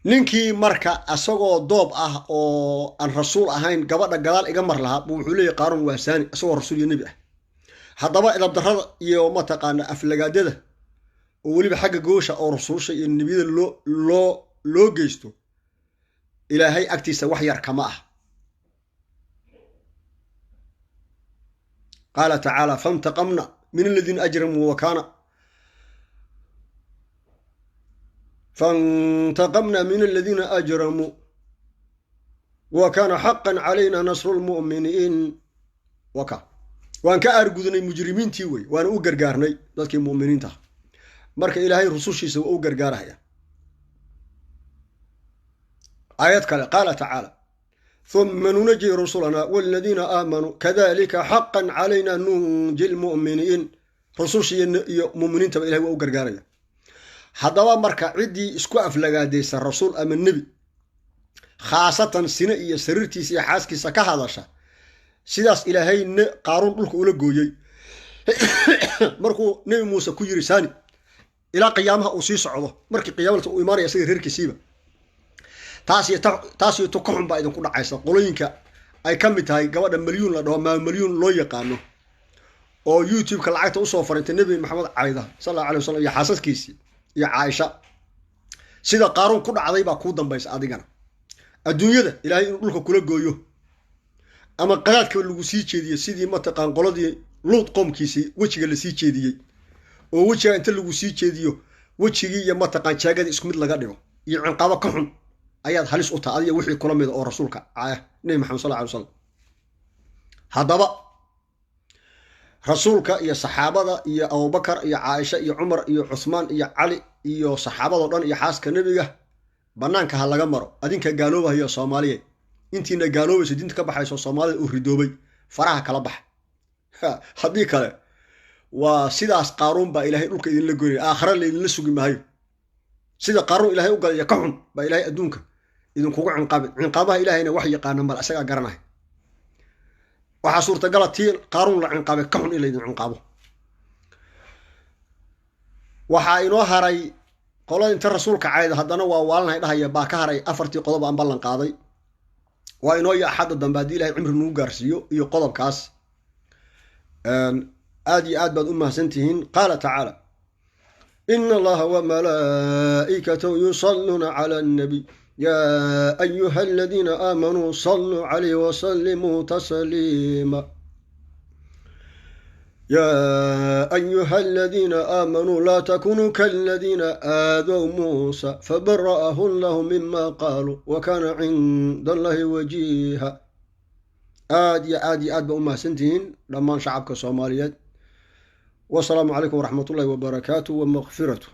Ninkii marka isagoo doob ah oo aan rasuul ahayn gabadha gadaal iga mar lahaa buu wuxuu leeyahy Qaaruun waa saani, isagoo rasuul iyo nebi ah. Haddaba idabdarrada iyo mataqaana aflagaadada oo weliba xagga goosha oo rasuusha iyo nebiyada loo geysto Ilaahay agtiisa wax yar kama ah. Qaala tacaala fantaqamna min aladiina ajramuu wa kaana fantaqamna min aladiina ajramuu wa kaana xaqan calayna nasru lmu'miniin. Waka waan ka aargudnay mujrimiintii wey, waana u gargaarnay dadkii mu'miniinta. Marka Ilaahay rusushiisa waa u gargaarahaya. Aayad kale qaala tacaala huma nunaji rusulana waladiina aamanuu kadalika xaqan calayna nunji lmu'miniin. Rususha iyo muminiintaba Ilahay waa u gargaaraya. Haddaba marka ciddii isku aflagaadaysa rasuul ama nebi, khaasatan sine iyo sariirtiisa iyo xaaskiisa ka hadasha, sidaas Ilaahay Qaaruun dhulka ula gooyey markuu Nebi Muuse ku yiri saani, ilaa qiyaamaha uu sii socdo, markii qiyaamada uu imaanaya isaga reerkiisiiba, taas iyo to ka xun baa idinku dhacaysa. Qolooyinka ay ka mid tahay gabadha Malyuun la dhaho, maa Malyuun loo yaqaano, oo YouTube-ka lacagta usoo farintay Nebi Maxamed cayda sal allahu alay wasalam iyo xaasaskiisii iyo Caaisha. Sida Qaaruun ku dhacday baa kuu dambaysa adigana. Adduunyada Ilaahay inuu dhulka kula gooyo ama qadaadka lagu sii jeediyo, sidii mataqaan qoladii Luud qoomkiisii wejiga lasii jeediyey, oo wejiga inta lagu sii jeediyo wejigii iyo mataqaan jaagadii isku mid laga dhigo, iyo cinqaabo ka xun ayaad halis u tahay adiga wixii kula mida oo rasuulka caaya, Nebi Maxamed sal lla alay slam. Haddaba rasuulka iyo saxaabada iyo Abubakar iyo Caaisha iyo Cumar iyo Cuthmaan iyo Cali iyo saxaabadoo dhan iyo xaaska nebiga bannaanka ha laga maro. Adinka gaaloobahayo Soomaaliya, intiina gaaloobayso, diinta ka baxayso, Soomaalida uu ridoobay, faraha kala baxa. Haddii kale waa sidaas Qaaruun baa Ilaahay dhulka idinla goynaya, aakhare laydinla sugi maayo. Sida Qaaruun Ilaahay u galaya ka xun baa Ilaahay adduunka idinkugu cinqaabay. Cinqaabaha Ilaahayna wax yaqaana mal, isagaa garanaya. Waxaa suurtagala tii Qaaruun la cinqaabay ka xun in laydin cinqaabo. Waxaa inoo haray qolada inta rasuulka cayda haddana waa waalanahay dhahaya baa ka haray. Afartii qodob aan ballan qaaday waa inoo iyo axadda dambe haddii Ilahay cimri nagu gaarsiiyo iyo qodobkaas. Aad iyo aad baad u mahadsantihiin. Qaala tacaala: ina Allaha wamalaa'ikatahu yusalluuna cala annabiy ya ayuha aladiina aamanuu saluu calayh wasallimuu tasliima. يا أيها الذين آمنوا لا تكونوا كالذين آذوا موسى فبرأه الله مما قالوا وكان عند الله وجيها. Aad iyo aad iyo aad ba u mahadsantihiin dhammaan shacabka Soomaaliyeed. Wasalaamu calaykum waraxmat ullahi wabarakaatu wamaqfiratu.